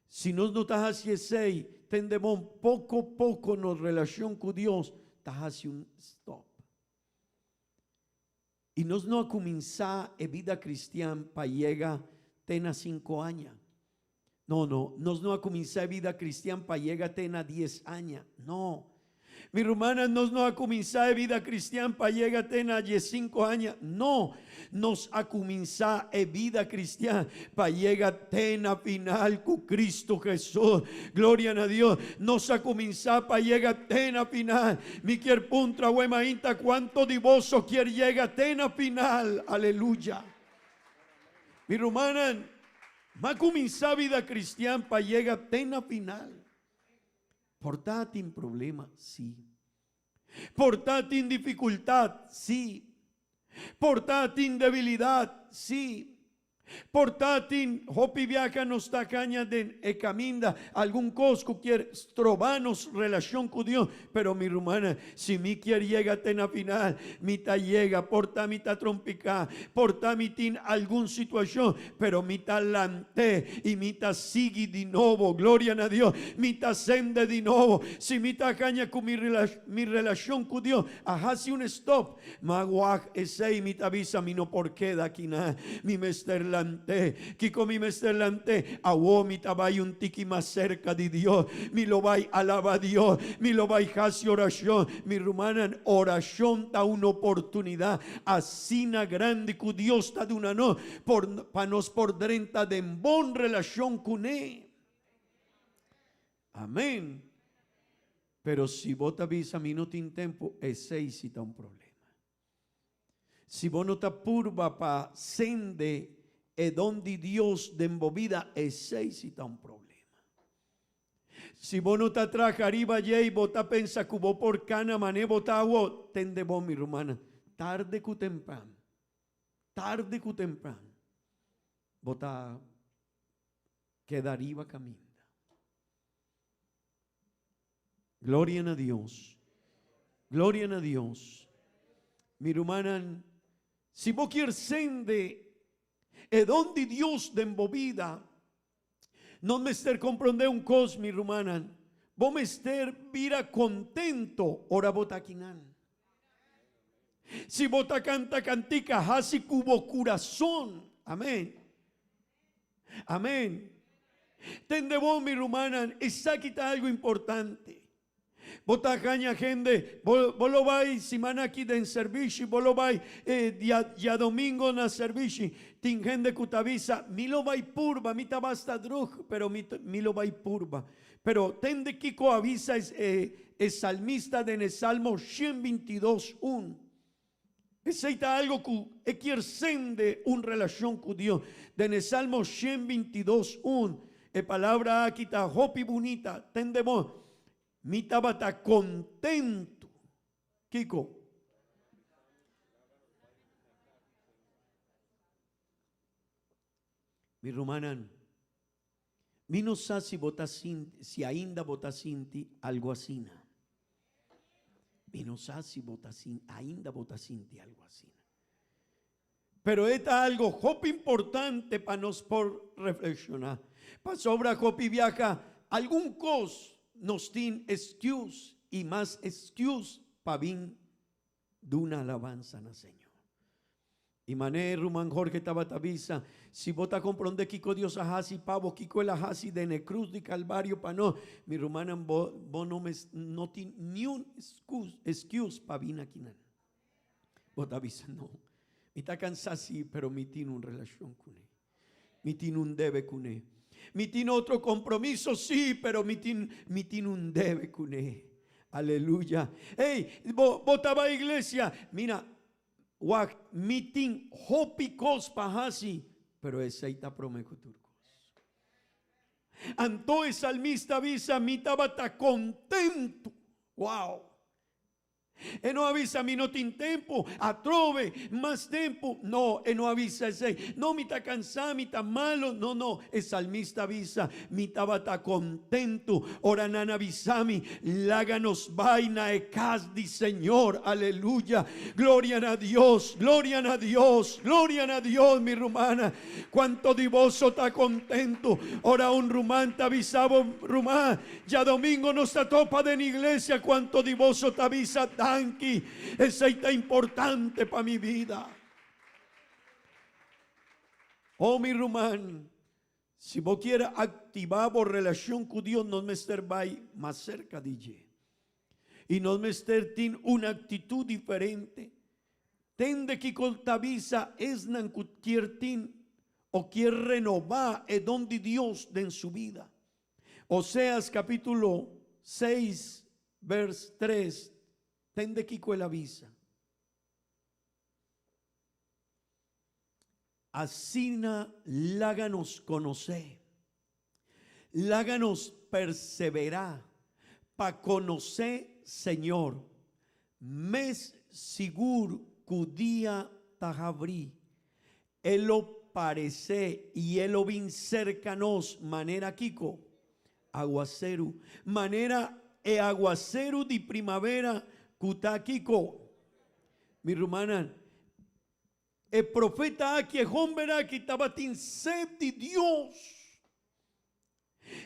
C: si nos no ta hasi esei, tende bon, poko poko nos relashon ku Dios ta hasi un stòp. I nos no a kuminsá e bida kristian pa yega te na sinku aña. No, no, nos no a kuminsá e bida kristian pa yega te na dies aña. No. Mi rumannan, nos no a kuminsá e bida kristian pa yega te na diesinku aña. No, nos a kuminsá e bida kristian pa yega te na final ku Kristu Hesus. Gloria na Dios. Nos a kuminsá pa yega te na final. Mi kier puntra awe mainta kuanto di boso kier yega te na final. Aleluya. Mi rumannan, m'a kuminsá bida kristian pa yega te na final. Por ta tin problema? Sí. Por ta tin dificultad? Sí. Por ta tin debilidad? Sí. Por ta tin hopi biaha nos ta caña den e caminda algun cos cu kier stroba nos relacion cu Dios, pero mi rumana, si mi kier yega te na final, mi ta yega, por ta mi ta trompica, por ta mi tin algun situacion, Pero mi ta lant'é i mi ta sigui di nobo. Gloria na Dios. Mi ta sende di nobo. Si mi ta haña ku mi mi relashon ku Dios a hasi un stòp, ma wak esei mi ta bisa mi no por keda akinan. Mi mester lant'é. Kiko mi mester lant'é? Awor mi ta bai un tiki mas serka di Dios. Mi lo bai alaba Dios. Mi lo bai hasi orashon. Mi rumannan, orashon ta un oportunidat asina grandi ku Dios ta duna nos. Por, pa nos por drenta den bon relashon kuné. Amén. Pero si bo ta bisa mi no tin tempu, esei si ta un problema. Si bo no ta purba pa sende e don di Dios den bo bida, esei si ta un problema. Si bo no ta traha riba dje i bo ta pensa ku bo por kana manera bo ta awo, tende bon mi rumannan, tarde ku tempran, Tarde ku tempran bo ta keda riba kaminda. Gloria na Dios. Gloria na Dios. Mi rumannan, si bo kier sende e don di Dios den bo bida, no mester komprondé un kos, mi rumannan, bo mester bira kontento ora bo ta akinan. Si bo ta kanta kantika, hasi ku bo kurason. Amen. Amen. Tende bon, mi rumannan, esaki ta algu importante. Bo ta haña hende, bo, bo lo bai siman aki den servishi, bo lo bai eh, dia, diadomingo na servishi. Tin hende ku ta bisa, mi lo bai purba, mi ta basta drug, pero mi, mi lo bai purba. Pero tende kiko a bisa e, e salmista den e Salmo 122, un. Esei ta algo ku e kier sende un relashon ku Dios. Den e Salmo 122, un, e palabra aki ta hopi bunita. Tende bon, mi tabata kontentu. Kiko? Mi rumannan, Mi no sa si bo ta sinti, si ainda bo ta sinti algo asina. Mi no sa si bo ta sinti, ainda bo ta sinti algo asina. Pero e ta algo hopi importante pa nos por reflexiona. Pasobra hopi biaha algun cos nos tin excuse y mas excuse pa bin Duna alabansa na Señor. I manera ruman Jorge tabata bisa, si bo ta komprondé kiko Dios a hasi pa bo, kiko El a hasi den e krus di Kalvario pa nos, mi rumannan, bo, bo no mes, no tin niun excuse pa bini akinan. Bo ta bisa, no, mi ta kansá sí, pero mi tin un relashon kuné. Mi tin un debe kuné. Mi tin otro kompromiso, sí, pero mi tin, mi tin un debe kuné. Aleluya. Ey, bo, bo ta bai iglesia. Mira, wak, mi tin hopi kos pa hasi, pero esei ta promé ku tur kos. Anto e salmista a bisa, mi tabata kontentu. Wow! E no a bisa mi no tin tempu, atrobe, mas tempu. No, e no a bisa esei. No, mi ta kansá, mi ta malu. No, no, e salmista a bisa, Mi tabata kontentu ora nan a bisa mi, Laga nos bai na e kas di Señor. Aleluya! Gloria na Dios, gloria na Dios, gloria na Dios, mi rumannan. Kuantu di boso ta kontentu ora un ruman ta bisa bo, Ruman, djadomingo nos ta topa den iglesia? Kuantu di boso ta bisa, Danki, esei ta importante pa mi bida? Oh, mi ruman, si bo kier aktivá bo relashon ku Dios, nos mester bai mas serka di dje. I nos mester tin un aktitut diferente. Tende kiko ta bisa esnan ku kier tin o kier renobá e don di Dios den su bida. Oseas kapítulo seis bers tres, tende kiko el a bisa. Asina laga nos konosé, laga nos perseverá pa konosé Señor, mes sigur ku dia ta habrí, E lo paresé i E lo bin serka nos manera kiko? Aguaseru, manera e aguaseru di primavera ku ta kiko? Mi rumannan, E profeta aki, e homber aki tabatin sed di Dios.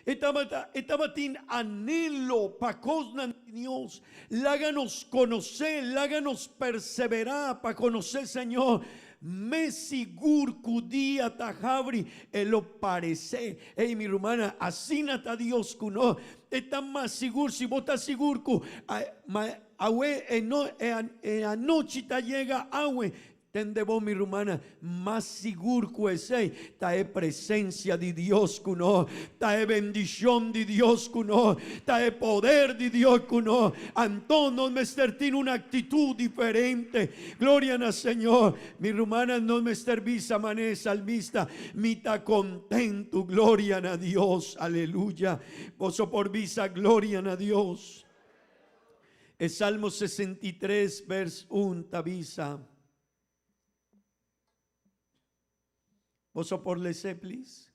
C: E tabata, e tabatin anhelo pa kosnan di Dios. Laga nos konosé, laga nos perseverá pa konosé Señor. Mes sigur ku dia ta habri, e lo paresé. Ey, mi rumannan, asina ta Dios ku nos. E ta mas sigur, si bo ta sigur ku awe e no e anochi ta yega awe, tende bo mi rumannan, mas sigur ku esei ta e presensia di Dios ku nos, ta e bendishon di Dios ku nos, ta e poder di Dios ku nos. Anto nos mester tin un aktitut diferente. Gloria na Señor. Mi rumannan, nos mester bisa manera e salmista, Mi ta kontentu. Gloria na Dios. Aleluya. Boso por bisa gloria na Dios. E Salmo 63 vers 1 ta bisa. Boso por lese, please?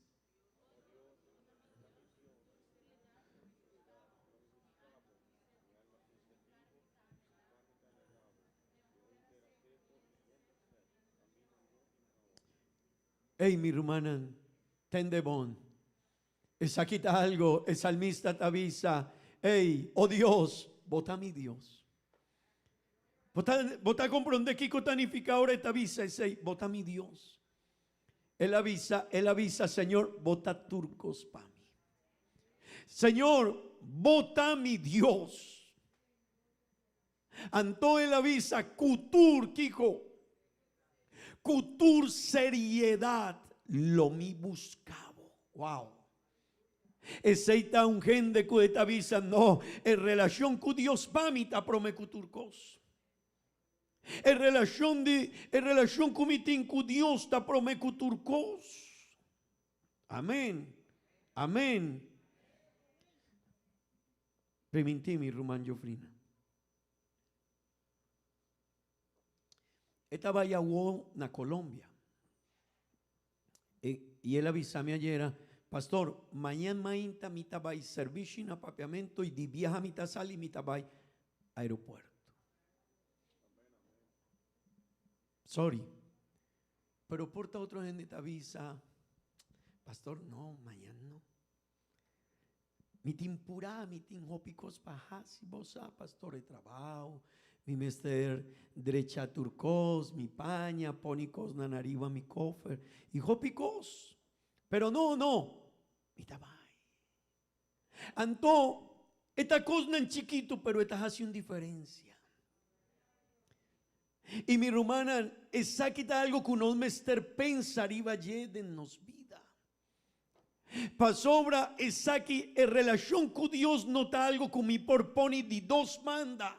C: Ey, mi rumannan, tende bon. Esaki ta algo e salmista ta bisa, Ey, o Dios, bo ta mi Dios. Bo ta, bo ta comprende kico ta nifica ora e ta bisa esey, bo ta mi Dios. El a bisa, el a bisa, Señor, bo ta tur cos pa mi. Señor, bo ta mi Dios. Anto el a bisa cu tur kico? Cu tur seriedad lo mi busca bo. Wow! Esey ta un hende cu e ta bisa, No, e relacion cu Dios pa mi ta prome cu tur cos. E relacion di, e relacion cu mi tin cu Dios ta prome cu tur cos. Amen. Amen. Primintí mi ruman Jofrina. E ta bai awo na Colombia. E, i el a bisa mi ayera, Pastor, mañan mainta mi ta bai servishi na Papiamento i di biaha mi ta sali mi ta bai aeropuerto. Sorry. Pero por ta otro hende ta bisa, Pastor, no, mañan no. Mi tin purá, mi tin hopi kos pa hasi, bo sa, pastor, e trabao, mi mester drecha tur kos, mi paña, pone kosnan ariba mi kofer, i hopi kos. Pero no, no, mi ta bai. Anto, e ta kosnan chikitu, pero e ta hasi un diferensia. I mi rumannan, esaki ta algu ku nos mester pensa riba dje den nos bida. Pasobra esaki e relashon ku Dios no ta algu ku mi por pone di dos banda.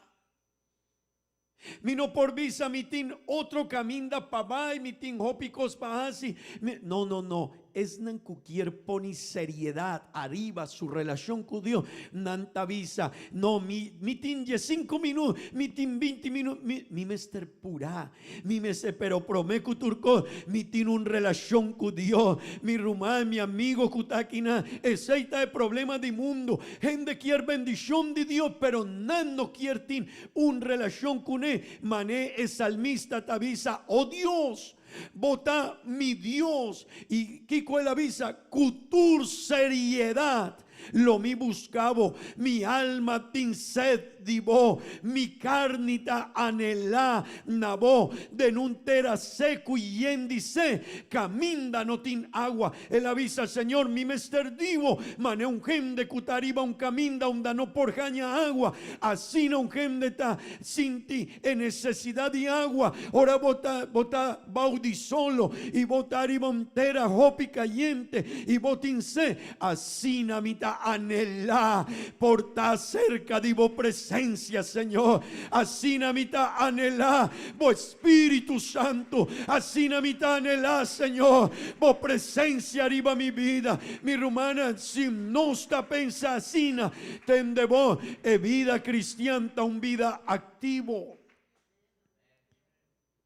C: Mi no por bisa mi tin otro kaminda pa bai, mi tin hopi kos pa hasi. Mi, no, no, no. Esnan ku kier pone seriedad ariba su relashon ku Dios, nan ta bisa, No, mi, mi tin diesinku minut, mi tin binti minut, mi, mi mester purá, mi mester, pero promé ku tur kos, mi tin un relashon ku Dios. Mi ruman, mi amigo ku ta akinan, esei ta e problema di mundu. Hende kier bendishon di Dios, pero nan no kier tin un relashon kuné. Man'é e salmista ta bisa, O Dios, Bo ta mi Dios. I kiko el a bisa? Ku tur seriedat lo mi buska bo. Mi alma tin sed di bo, mi karni ta anelá na bo den un tera seku i yen di se, kaminda no tin agua. El a bisa, Señor, mi mester di bo, manera un hende ku ta riba un kaminda unda no por haña agua, asina un hende ta sinti E nesesidat di agua ora bo ta bo ta bou di solo i bo ta riba un tera hopi kayente i bo tin sed, asina mi ta anhelá por ta serka di bo presensia, Señor. Asina mi ta anhelá bo Spiritu Santu. Asina mi ta anhelá, Señor, bo presensia riba mi bida. Mi rumannan, si nos ta pensa asina, Tende bo, e bida cristian ta un bida activo.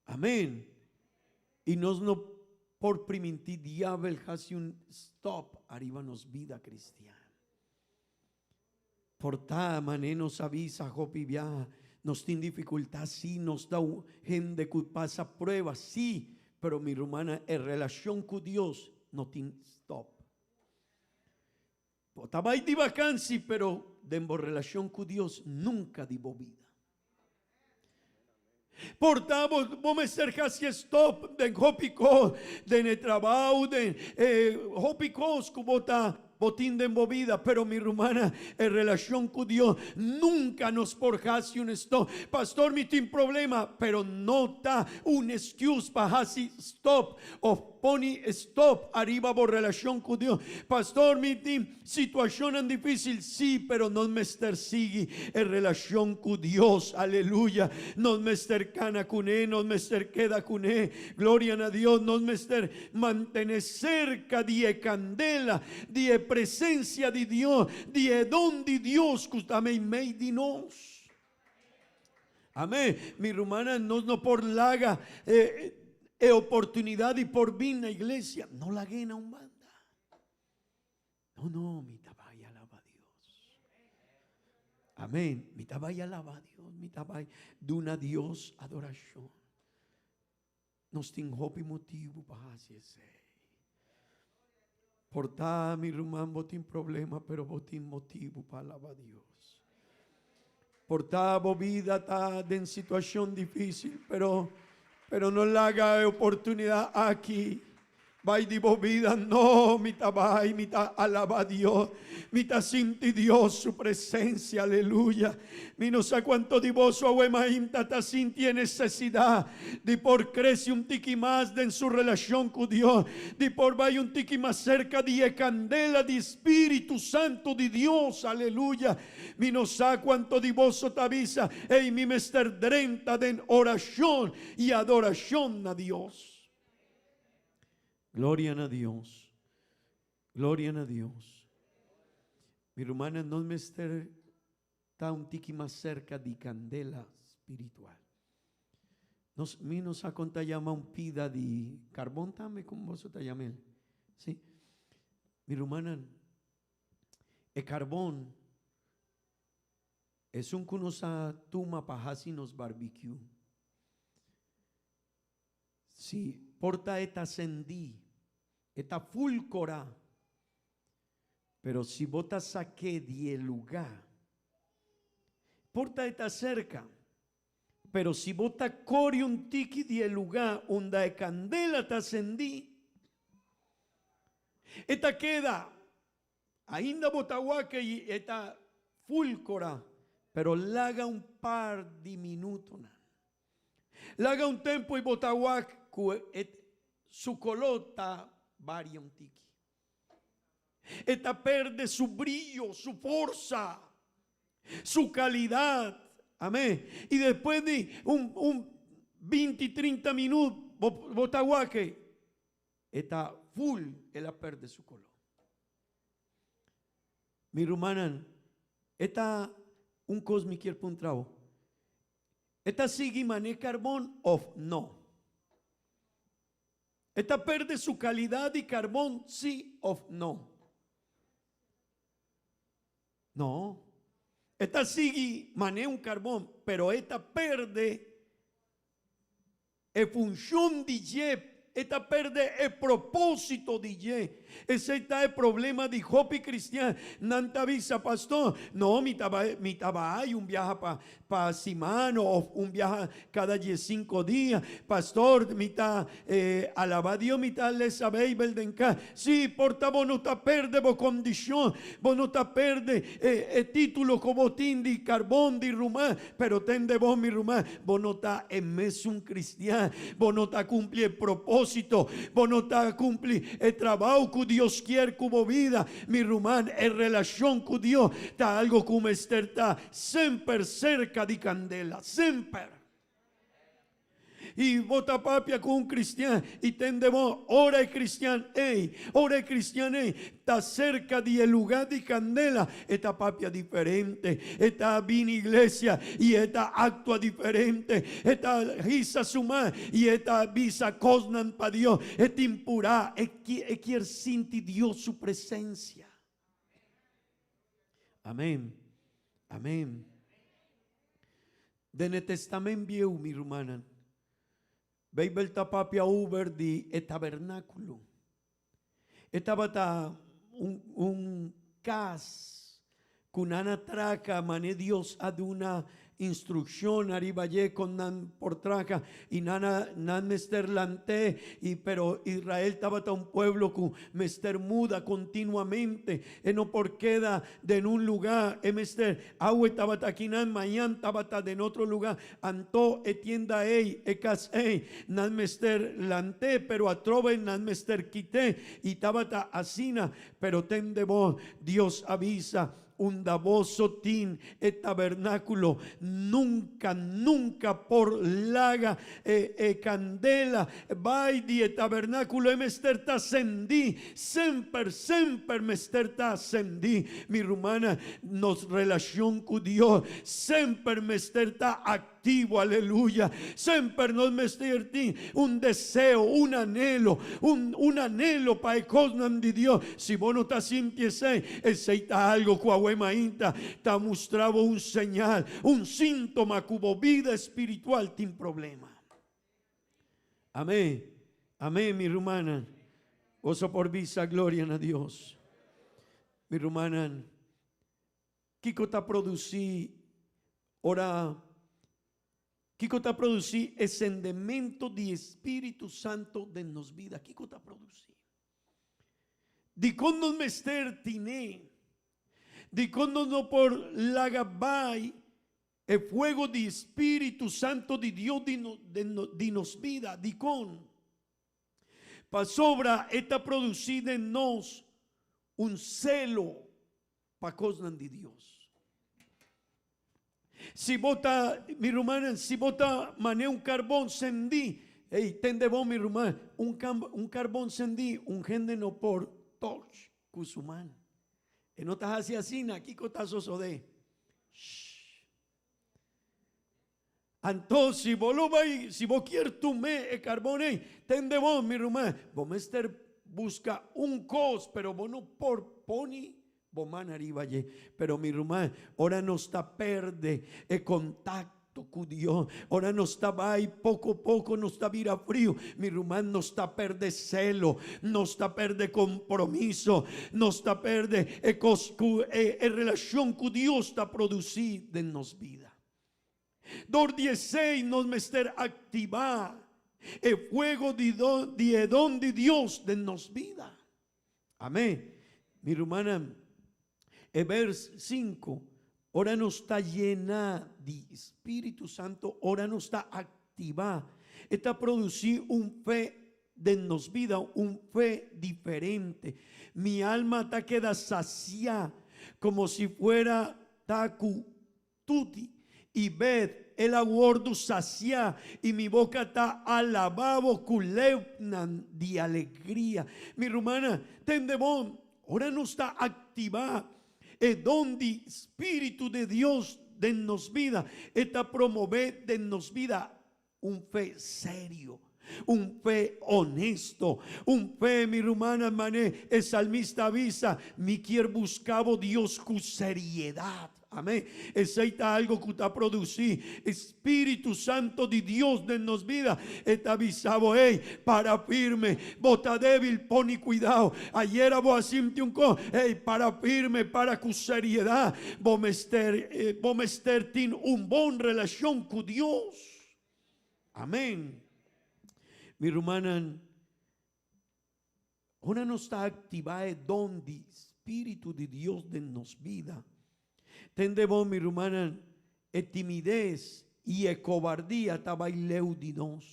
C: Amen. Y nos no por priminti diabel haci un stop ariba nos bida cristian. Por ta mane nos a bisa hopi biaha, nos tin dificultad, si, nos ta hende cu pasa prueba, si, pero mi rumana e relacion cu Dios no tin stop. Bo ta bai di vakansi pero den bo relashon ku Dios nunka di bo bida. Por ta bo bo mester hasi stop den hopi kos, den e trabou, den e hopi kos ku bo ta bo tin den bo bida, pero mi rumana e relashon ku Dios nunka nos por hasi un stop. Pastor mi tin problema, pero no ta un excuse pa hasi stop of Poni stop ariba bo relacion cu Dios. Pastor mi tin situacionnan dificil, si, pero nos mester sigui e relacion cu Dios, aleluya. Nos mester cana cune, nos mester keda cune, gloria na Dios, nos mester mantene cerca di e candela, di e presencia di Dios, di e don di Dios cu ta meimei di nos. Amén. Mi rumannan, nos no por laga e, e oportunidad di por bin na iglesia. No lag'é na un banda. No, no, mi ta bai alaba Dios. Amén. Mi ta bai alaba Dios. Mi ta bai duna Dios adoracion. Nos tin hopi motibu pa hasi esei. Por ta, mi ruman, bo tin problema, pero bo tin motibu pa alaba Dios. Por ta, bo bida ta den situacion dificil, pero, pero no laga e oportunidad aki Bai di bo bida, no, mi ta bai, mi ta alaba Dios, mi ta sinti Dios su presencia, aleluya. Mi no sa cuanto di boso awe mainta ta sinti e necesidad di por crece un tiki mas den su relacion cu Dios, di por bai un tiki mas cerca di e candela di Spiritu Santo di Dios, aleluya. Mi no sa cuanto di boso ta bisa, ey, mi mester drenta den oracion y adoracion na Dios. Gloria na Dios. Gloria na Dios. Mi rumannan, nos mester ta un tiki mas cerca di candela spiritual. Nos, mi no sa con ta yama un pida di carbon tambe, como boso ta yama el? Sí. Mi rumannan, e carbon esun cu nos a tuma pa haci nos barbecue. Si por ta e ta sendí, e ta ful korá, pero si bo ta sak'é di e lugá, por ta e ta serka, pero si bo ta kore un tiki di e lugá unda e kandela ta sendí, e ta keda. Ainda bo ta wak i e ta ful korá, pero laga un par di minutonan. Laga un tempu i bo ta wak ku e su koló ta varia un tiki. E ta perde su brillo, su forsa, su kalidat. Amén. I despues di un un binti, trinta minut bo bo ta wak. E ta full el a perde su color. Mi rumannan, e ta un cos mi kier puntra bo. E ta sigui mane carbon of no? E ta perde su calidad di carbon si of no? No. E ta sigui mane un carbon, pero e ta perde e funcion di dje, e ta perde e proposito di dje. Esey ta e problema di hopi cristian. Nan ta bisa, Pastor, no, mi ta bai, mi ta bai un biaha pa, pa siman of un biaha cada diescinco dia. Pastor, mi ta alaba Dios, mi ta lesa Bijbel den cas. Sí, por ta bo no ta perde bo condicion, bo no ta perde e titulo cu bo tin di carbon, di ruman, Pero tende bo, mi ruman, bo no ta e mesun cristian, bo no ta cumpli e proposito, bo no ta cumpli e trabao cu Dios kier cu bo bida. Mi ruman, e relacion cu Dios ta algo cu mester ta semper cerca di candela, semper. I bo ta papia ku un kristian i tende bo ora e kristian ei, ora e kristian ei ta serka di e lugá di kandela, e ta papia diferente, e ta bini iglesia i e ta aktua diferente, e ta hisa su man i e ta bisa kosnan pa Dios, e tin purá, e e kier sinti Dios su presensia. Amen. Amen. Den e Testament Bieu, mi rumannan, Beibel ta papia over di e tabernákulo. E tabata un un kas ku nan a traka manera Dios a duna instrukshon ariba dje kon nan por traka i nan a nan mester lant'é i pero Israel tabata un pueblo ku mester muda kontinuamente e no por keda den un lugá e mester Awe tabata akinan, mañan tabata den otro lugá. Anto e tienda ei, e kas ei, nan mester lant'é, pero atrobe nan mester kit'é. I tabata asina. Pero tende bo, Dios a bisa, Unda boso tin e tabernákulo, nunka, nunka por laga e e kandela bai di e tabernákulo. E mester ta sendí Semper, semper mester ta ascendí. Mi rumannan, nos relacion cu Dios semper mester ta activo, aleluya. Semper nos mester tin un deseo, un anhelo, un, un anhelo pa e cosnan di Dios. Si bo no ta sinti esey, esey ta algo cu awe mainta ta mustra bo un señal, un sintoma cu bo bida espiritual tin problema. Amén. Amén, mi rumannan. Boso por bisa gloria na Dios. Mi rumannan, kiko ta producí ora kiko ta producí e sendemento di Espíritu Santo den nos bida? Kiko ta producí? Dikon nos mester tine? Dikon nos no por laga bai E fuego di Spiritu Santo di Dios di nos bida. Dikon? Pasobra e ta produsí den nos un selo pa kosnan di Dios. Si bo ta, mi rumannan, si bo ta man'é un karbon sendí, ey, tende bon mi ruman, un karbon sendí un hende no por toch ku su man. E no ta hasi asina, kiko ta sosodé? Shh. Anto si bo lo bai, si bo kier tum'é e karbon ei, tende bo, mi ruman, bo mester buska un kos, pero bo no por poni bo man ariba dje. Pero mi ruman, ora nos ta perde e kontakto ku Dios, ora nos ta bai poko poko nos ta bira friu, mi ruman, nos ta perde selo, nos ta perde kompromiso, nos ta perde e kos ku e e relashon ku Dios ta produsí den nos bida. Dor di esei nos mester aktivá e fuego di di e don di Dios den nos bida. Amén. Mi rumannan, e vers sinku, ora nos ta yená di Spiritu Santo, ora nos ta aktivá, e ta produsí un fe den nos bida, un fe diferente. Mi alma ta keda sasiá komo si fuera ta ku tuti. I bet el a wordu saciá, i mi boca ta alabá bo cu leupnan di alegria. Mi rumannan, tende bon, ora nos ta activá e don di Spiritu di Dios den nos bida, e ta promové den nos bida un fe serio, un fe honesto, un fe, mi rumannan, mané e salmista a bisa, Mi kier busca bo Dios cu seriedad. Amén. Esey ta algo cu ta produci Spiritu Santo di Dios den nos bida. E ta bisa bo, Ey, para firme. Bo ta debil, poni cuidao. Ayera bo a sinti un cos. Ey, para firme, para cu seriedad. Bo mester, bo mester tin un bon relacion cu Dios. Amén. Mi rumannan, ora nos ta activa e don di Spiritu di Dios den nos bida, tende bon, mi rumannan, e timidez y e cobardia ta bay leu di nos.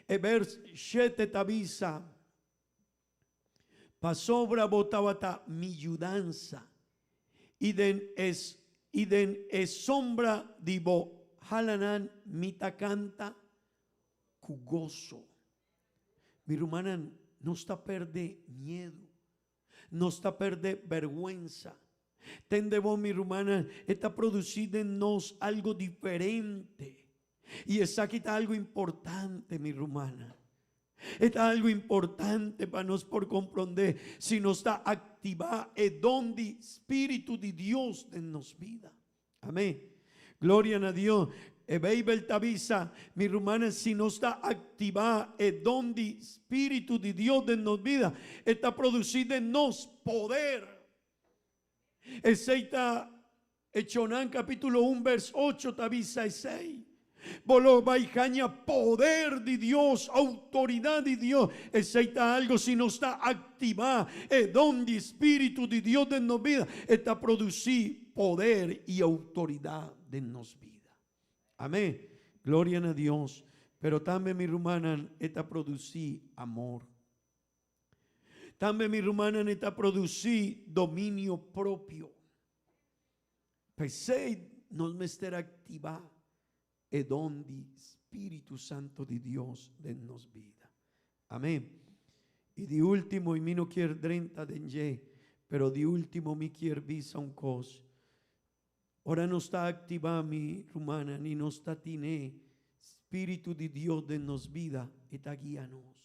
C: E vers shete ta bisa, Pasobra bo tabata mi yudansa, i den e i den e sombra di bo halanan mi ta kanta ku goso. Mi rumannan, nos ta pèrdè miedu, nos ta pèrdè bèrgwensa. Tende bo, mi rumannan, e ta produsí den nos algu diferente. I esaki ta algu importante, mi rumannan. E ta algu importante pa nos por komprondé si nos ta aktivá e don di spiritu di Dios den nos bida. Amén. Gloria na Dios. E Beibel ta bisa, mi rumannan, si nos ta aktivá e don di spiritu di Dios den nos bida, e ta produsí den nos poder. Esei ta Echonan capítulo un vers ocho ta bisa esei. Bo lo bai haña poder di Dios, autoridad di Dios. Esei ta algo si nos ta activa e don di Spiritu di Dios den nos bida, e ta produci poder y autoridad den nos bida. Amén. Gloria na Dios. Pero tambe mi rumannan e ta produci amor. Tambe mi rumannan e ta produci dominio propio. P'esei nos mester aktivá e don di Spiritu Santo di Dios den nos bida. Amén. I di último, i mi no kier drenta den dje, pero di último mi kier bisa un kos. Ora nos ta aktivá, mi rumannan, i nos ta tine Spiritu di Dios den nos bida, e ta guia nos.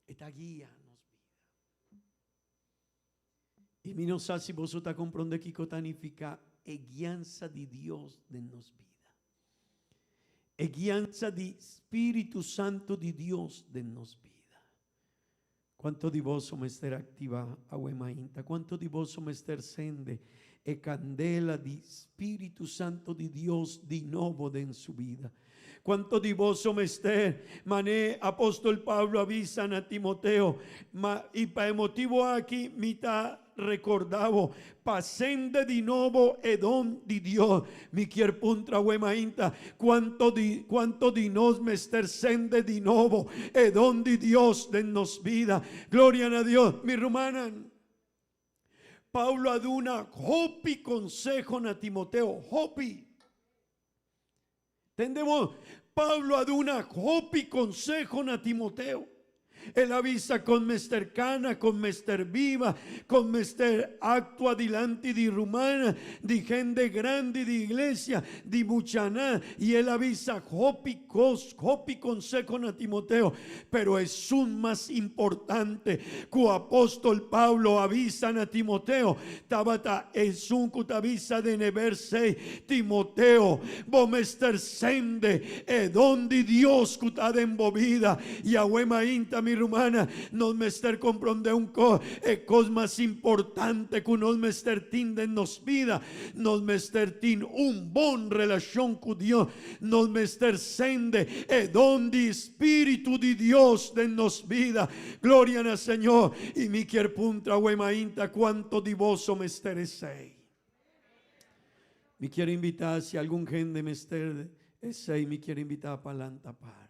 C: E ta guia nos bida. I mi no sa si boso ta komprondé kiko ta nifiká e guiansa di Dios den nos bida. E guiansa di Spiritu Santu di Dios den nos bida. Kuantu di boso mester aktivá awe mainta? Kuantu di boso mester sende e kandela di Spiritu Santu di Dios di nobo den su bida? Kuantu di boso mester, man'é apòstol Pablo a bisa na Timoteo, Ma i pa e motibu aki mi ta rekordá bo, pa sende di nobo e don di Dios. Mi kier puntra awe mainta, kuantu di kuantu di nos mester sende di nobo e don di Dios den nos bida? Gloria na Dios, mi rumannan. Pablo a duna hopi konseho na Timoteo, hopi. Tende bo, Pablo a duna hopi konseho na Timoteo. El a bisa kon mester kana, kon mester biba, kon mester aktua dilanti di rumannan, di hende grandi di iglesia, di muchanan, i el a bisa hopi kos, hopi konseho na Timoteo. Pero esun mas importante ku apòstol Pablo a bisa na Timoteo tabata esun ku ta bisa den e bèrs ei, Timoteo, bo mester sende e don di Dios ku ta den bo bida. Yahweh mainta, mi rumannan, nos mester komprondé un kos, e kos mas importante ku nos mester tin den nos bida, nos mester tin un bon relashon ku Dios. Nos mester sende e don di Spiritu di Dios den nos bida. Gloria na Señor. I mi kier puntra awe mainta cuanto di boso mester esey. Mi kier invita si algun hende mester esey mi kier invita pa lanta para.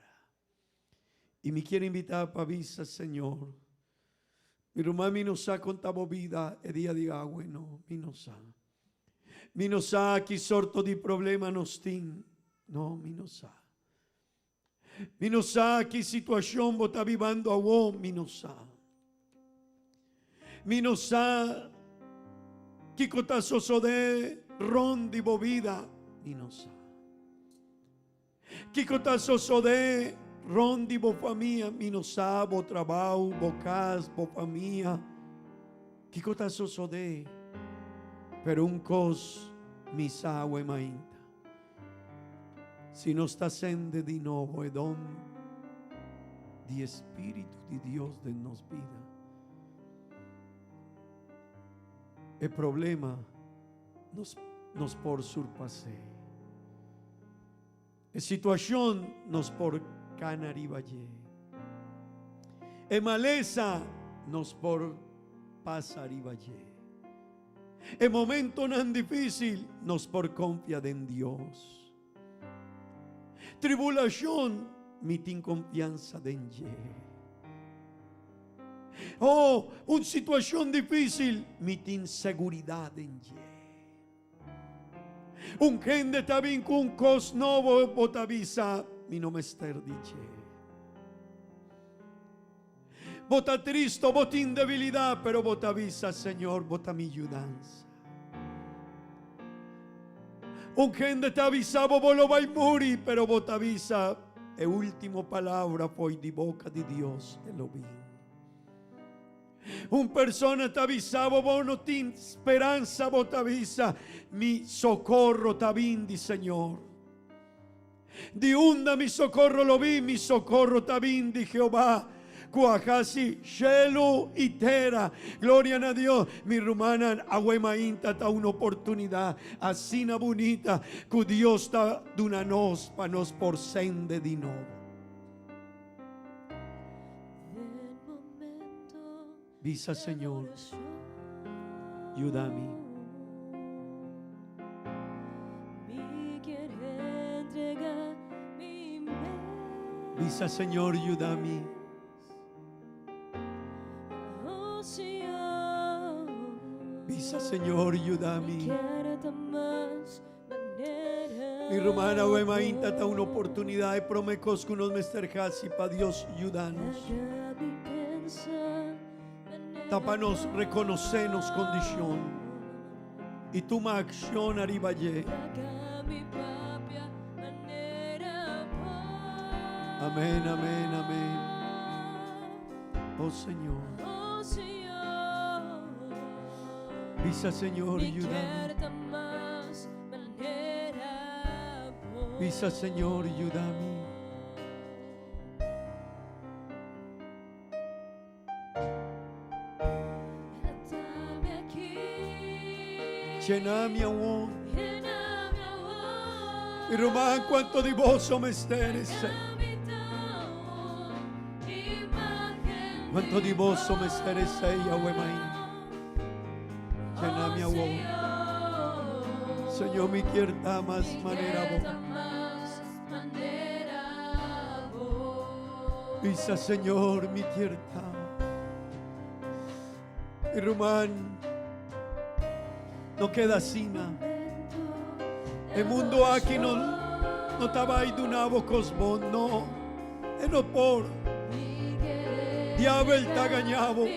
C: I mi kier invita pa bisa Señor, mi ruman mi no sa con ta bo bida e dia di awe no, mi no sa. Mi no sa ki sorto di problema nos tin. No, mi no sa. Mi no sa ki situashon bo ta bibando awo, mi no sa. Mi no sa kiko ta sosodé rond di bo bida, mi no sa. Kiko ta sosodé rond di bo famia, mi no sa, bo trabou, bo kas, bo famia. Kiko ta sosodé? Pero un kos mi sa awe mainta. Si nos ta sende di nobo e don di e Spiritu di Dios den nos bida, e problema nos nos por surpas'é. E situacion nos por cana riba dje. E malesa nos por pasa riba dje. E momentonan difícil nos por confia den Dios. Tribulacion mi tin confiansa den dje. Oh, un situacion difícil mi tin seguridad den dje. Un hende ta bin ku un kos nobo, bo ta bisa, Mi no mester di dje. Bo ta tristo, bo tin debilidat, pero bo ta bisa, Señor, bo ta mi yudansa. Un hende ta bisa bo, bo lo bai muri, pero bo ta bisa, E ultimo palabra foi di boka di Dios, e lo bin. Un persona ta bisa bo, bo no tin speransa, bo ta bisa, Mi socorro ta bin di Señor. Di unda mi socorro lo bin? Mi socorro ta bin di Jehová, cu a haci shelu i tera. Gloria na Dios! Mi rumannan, awe mainta ta un oportunidad asina bunita cu Dios ta duna nos pa nos por sende di nobo. Bisa Señor, yuda mi. Bisa Señor, yuda mi. Bisa Señor, yuda mi. Mi ruman awe mainta ta un oportunidad e prome cos cu nos mester haci pa Dios yuda nos. Ta pa nos reconoce nos condicion y tuma accion ariba dje. Amen, amen, amen. Oh Señor. Bisa Señor, yuda mi. Bisa Señor, yuda mi. Llena mi awor. Mi ruman, cuanto di boso mester esey? Cuanto di boso mester esey awe mainta? Llena mi awor. Señor, mi kier ta mas manera bo. Bisa, Señor, mi kier ta. Mi ruman, no keda asina. E mundo aki no, no ta bai duna bo kos bon, no. E no por. Diabel ta gaña bo.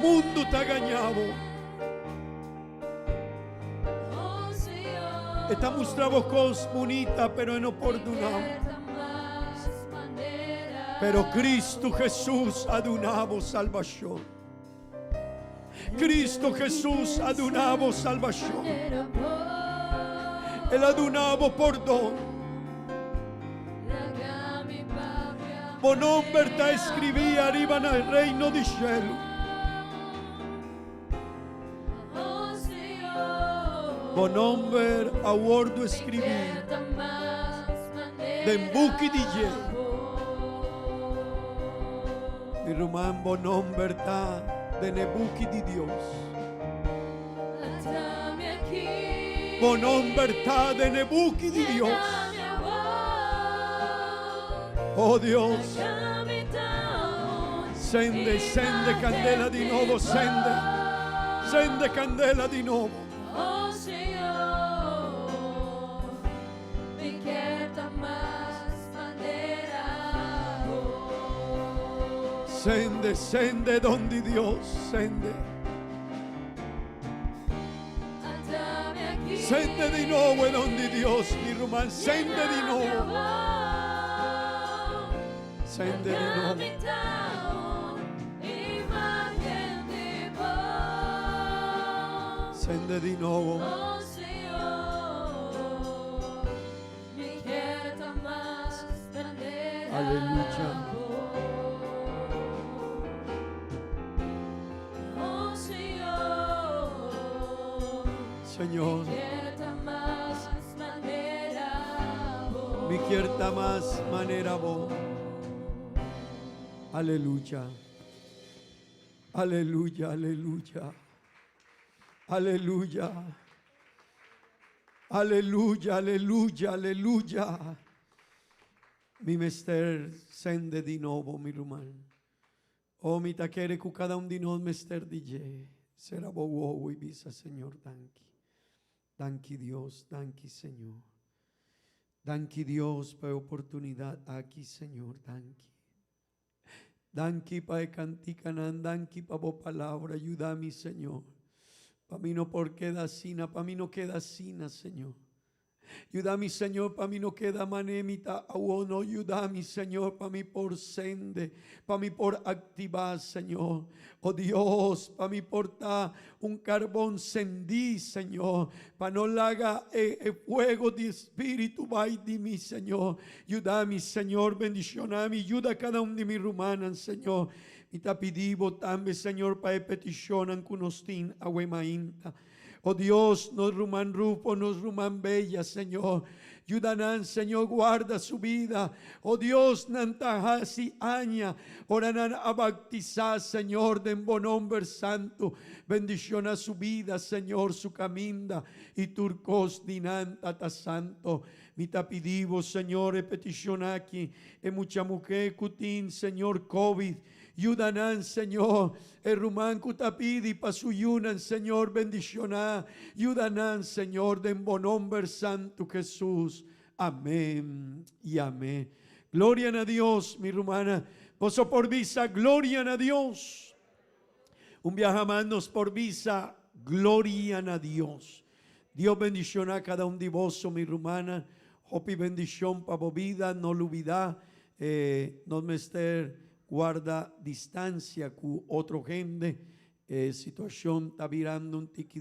C: Mundu ta gaña bo. E ta mustra bo kos bunita, pero e no por duna bo. Pero Cristo Jesús a duna bo salbashon. Cristo Jesús a duna bo salbashon. El a duna bo pordon. Bo nomber ta escribí ariba na reino di shelu. Bo nomber a wordu escribí den buki di dje. Mi ruman, bo nomber ta den e buki di Dios. Bo nomber ta den e buki di Dios. Oh Dios, sende, sende candela di nobo, sende, sende candela di nobo. Sende, sende don di Dios, sende. Sende di nobo e don di Dios, mi ruman, sende di nobo. Sende di nobo. Sende di nobo. Aleluya. Señor. Mi kier ta mas manera bo. Aleluya. Aleluya, aleluya. Aleluya. Aleluya, aleluya, aleluya. Mi mester sende di nobo, mi ruman. Oh, mi ta kere ku kada un di nos mester di dje. Sera bo wowo i bisa, Señor, danki. Danki Dios, danki Señor. Danki Dios pa e oportunidat aki, Señor, danki. Danki pa e kantikanan, danki pa bo palabra, yuda mi, Señor. Pa mi no por keda asina, pa mi no keda asina, Señor. Yuda mi, Señor, pa mi no keda mané mi ta awo, no. Yuda mi, Señor, pa mi por sende, pa mi por aktivá, Señor. O Dios, pa mi por ta un karbon sendí, Señor, pa no laga e e fuego di Spiritu bai di mi, Señor. Yuda mi, Señor, bendiciona mi, yuda cada un di mi rumannan, Señor. Mi ta pidi Bo tambe, Señor, pa e peticionnan cu nos tin awe mainta. O Dios, nos ruman Rufo, nos ruman Bella, Señor. Yuda nan, Señor, guarda su bida. O Dios, nan ta haci aña ora nan a bautisá, Señor, den Bo nomber santo. Bendiciona su bida, Señor, su caminda y tur cos di nan, Tata Santo. Mi ta pidi Bo, Señor, e peticion aki, e mucha muhe cu tin, Señor, covid. Yuda nan, Señor. E ruman cu ta pidi pa su yunan, Señor, bendiciona. Yuda nan, Señor, den Bo nomber santo, Jesus. Amen y amen. Gloria na Dios, mi rumannan. Boso por bisa, Gloria na Dios. Un biaha mas nos por bisa, Gloria na Dios. Dios bendiciona cada un di boso, mi rumannan. Hopi bendicion pa bo bida. No lubida, nos mester guarda distancia cu otro hende. E situacion ta birando un tiki.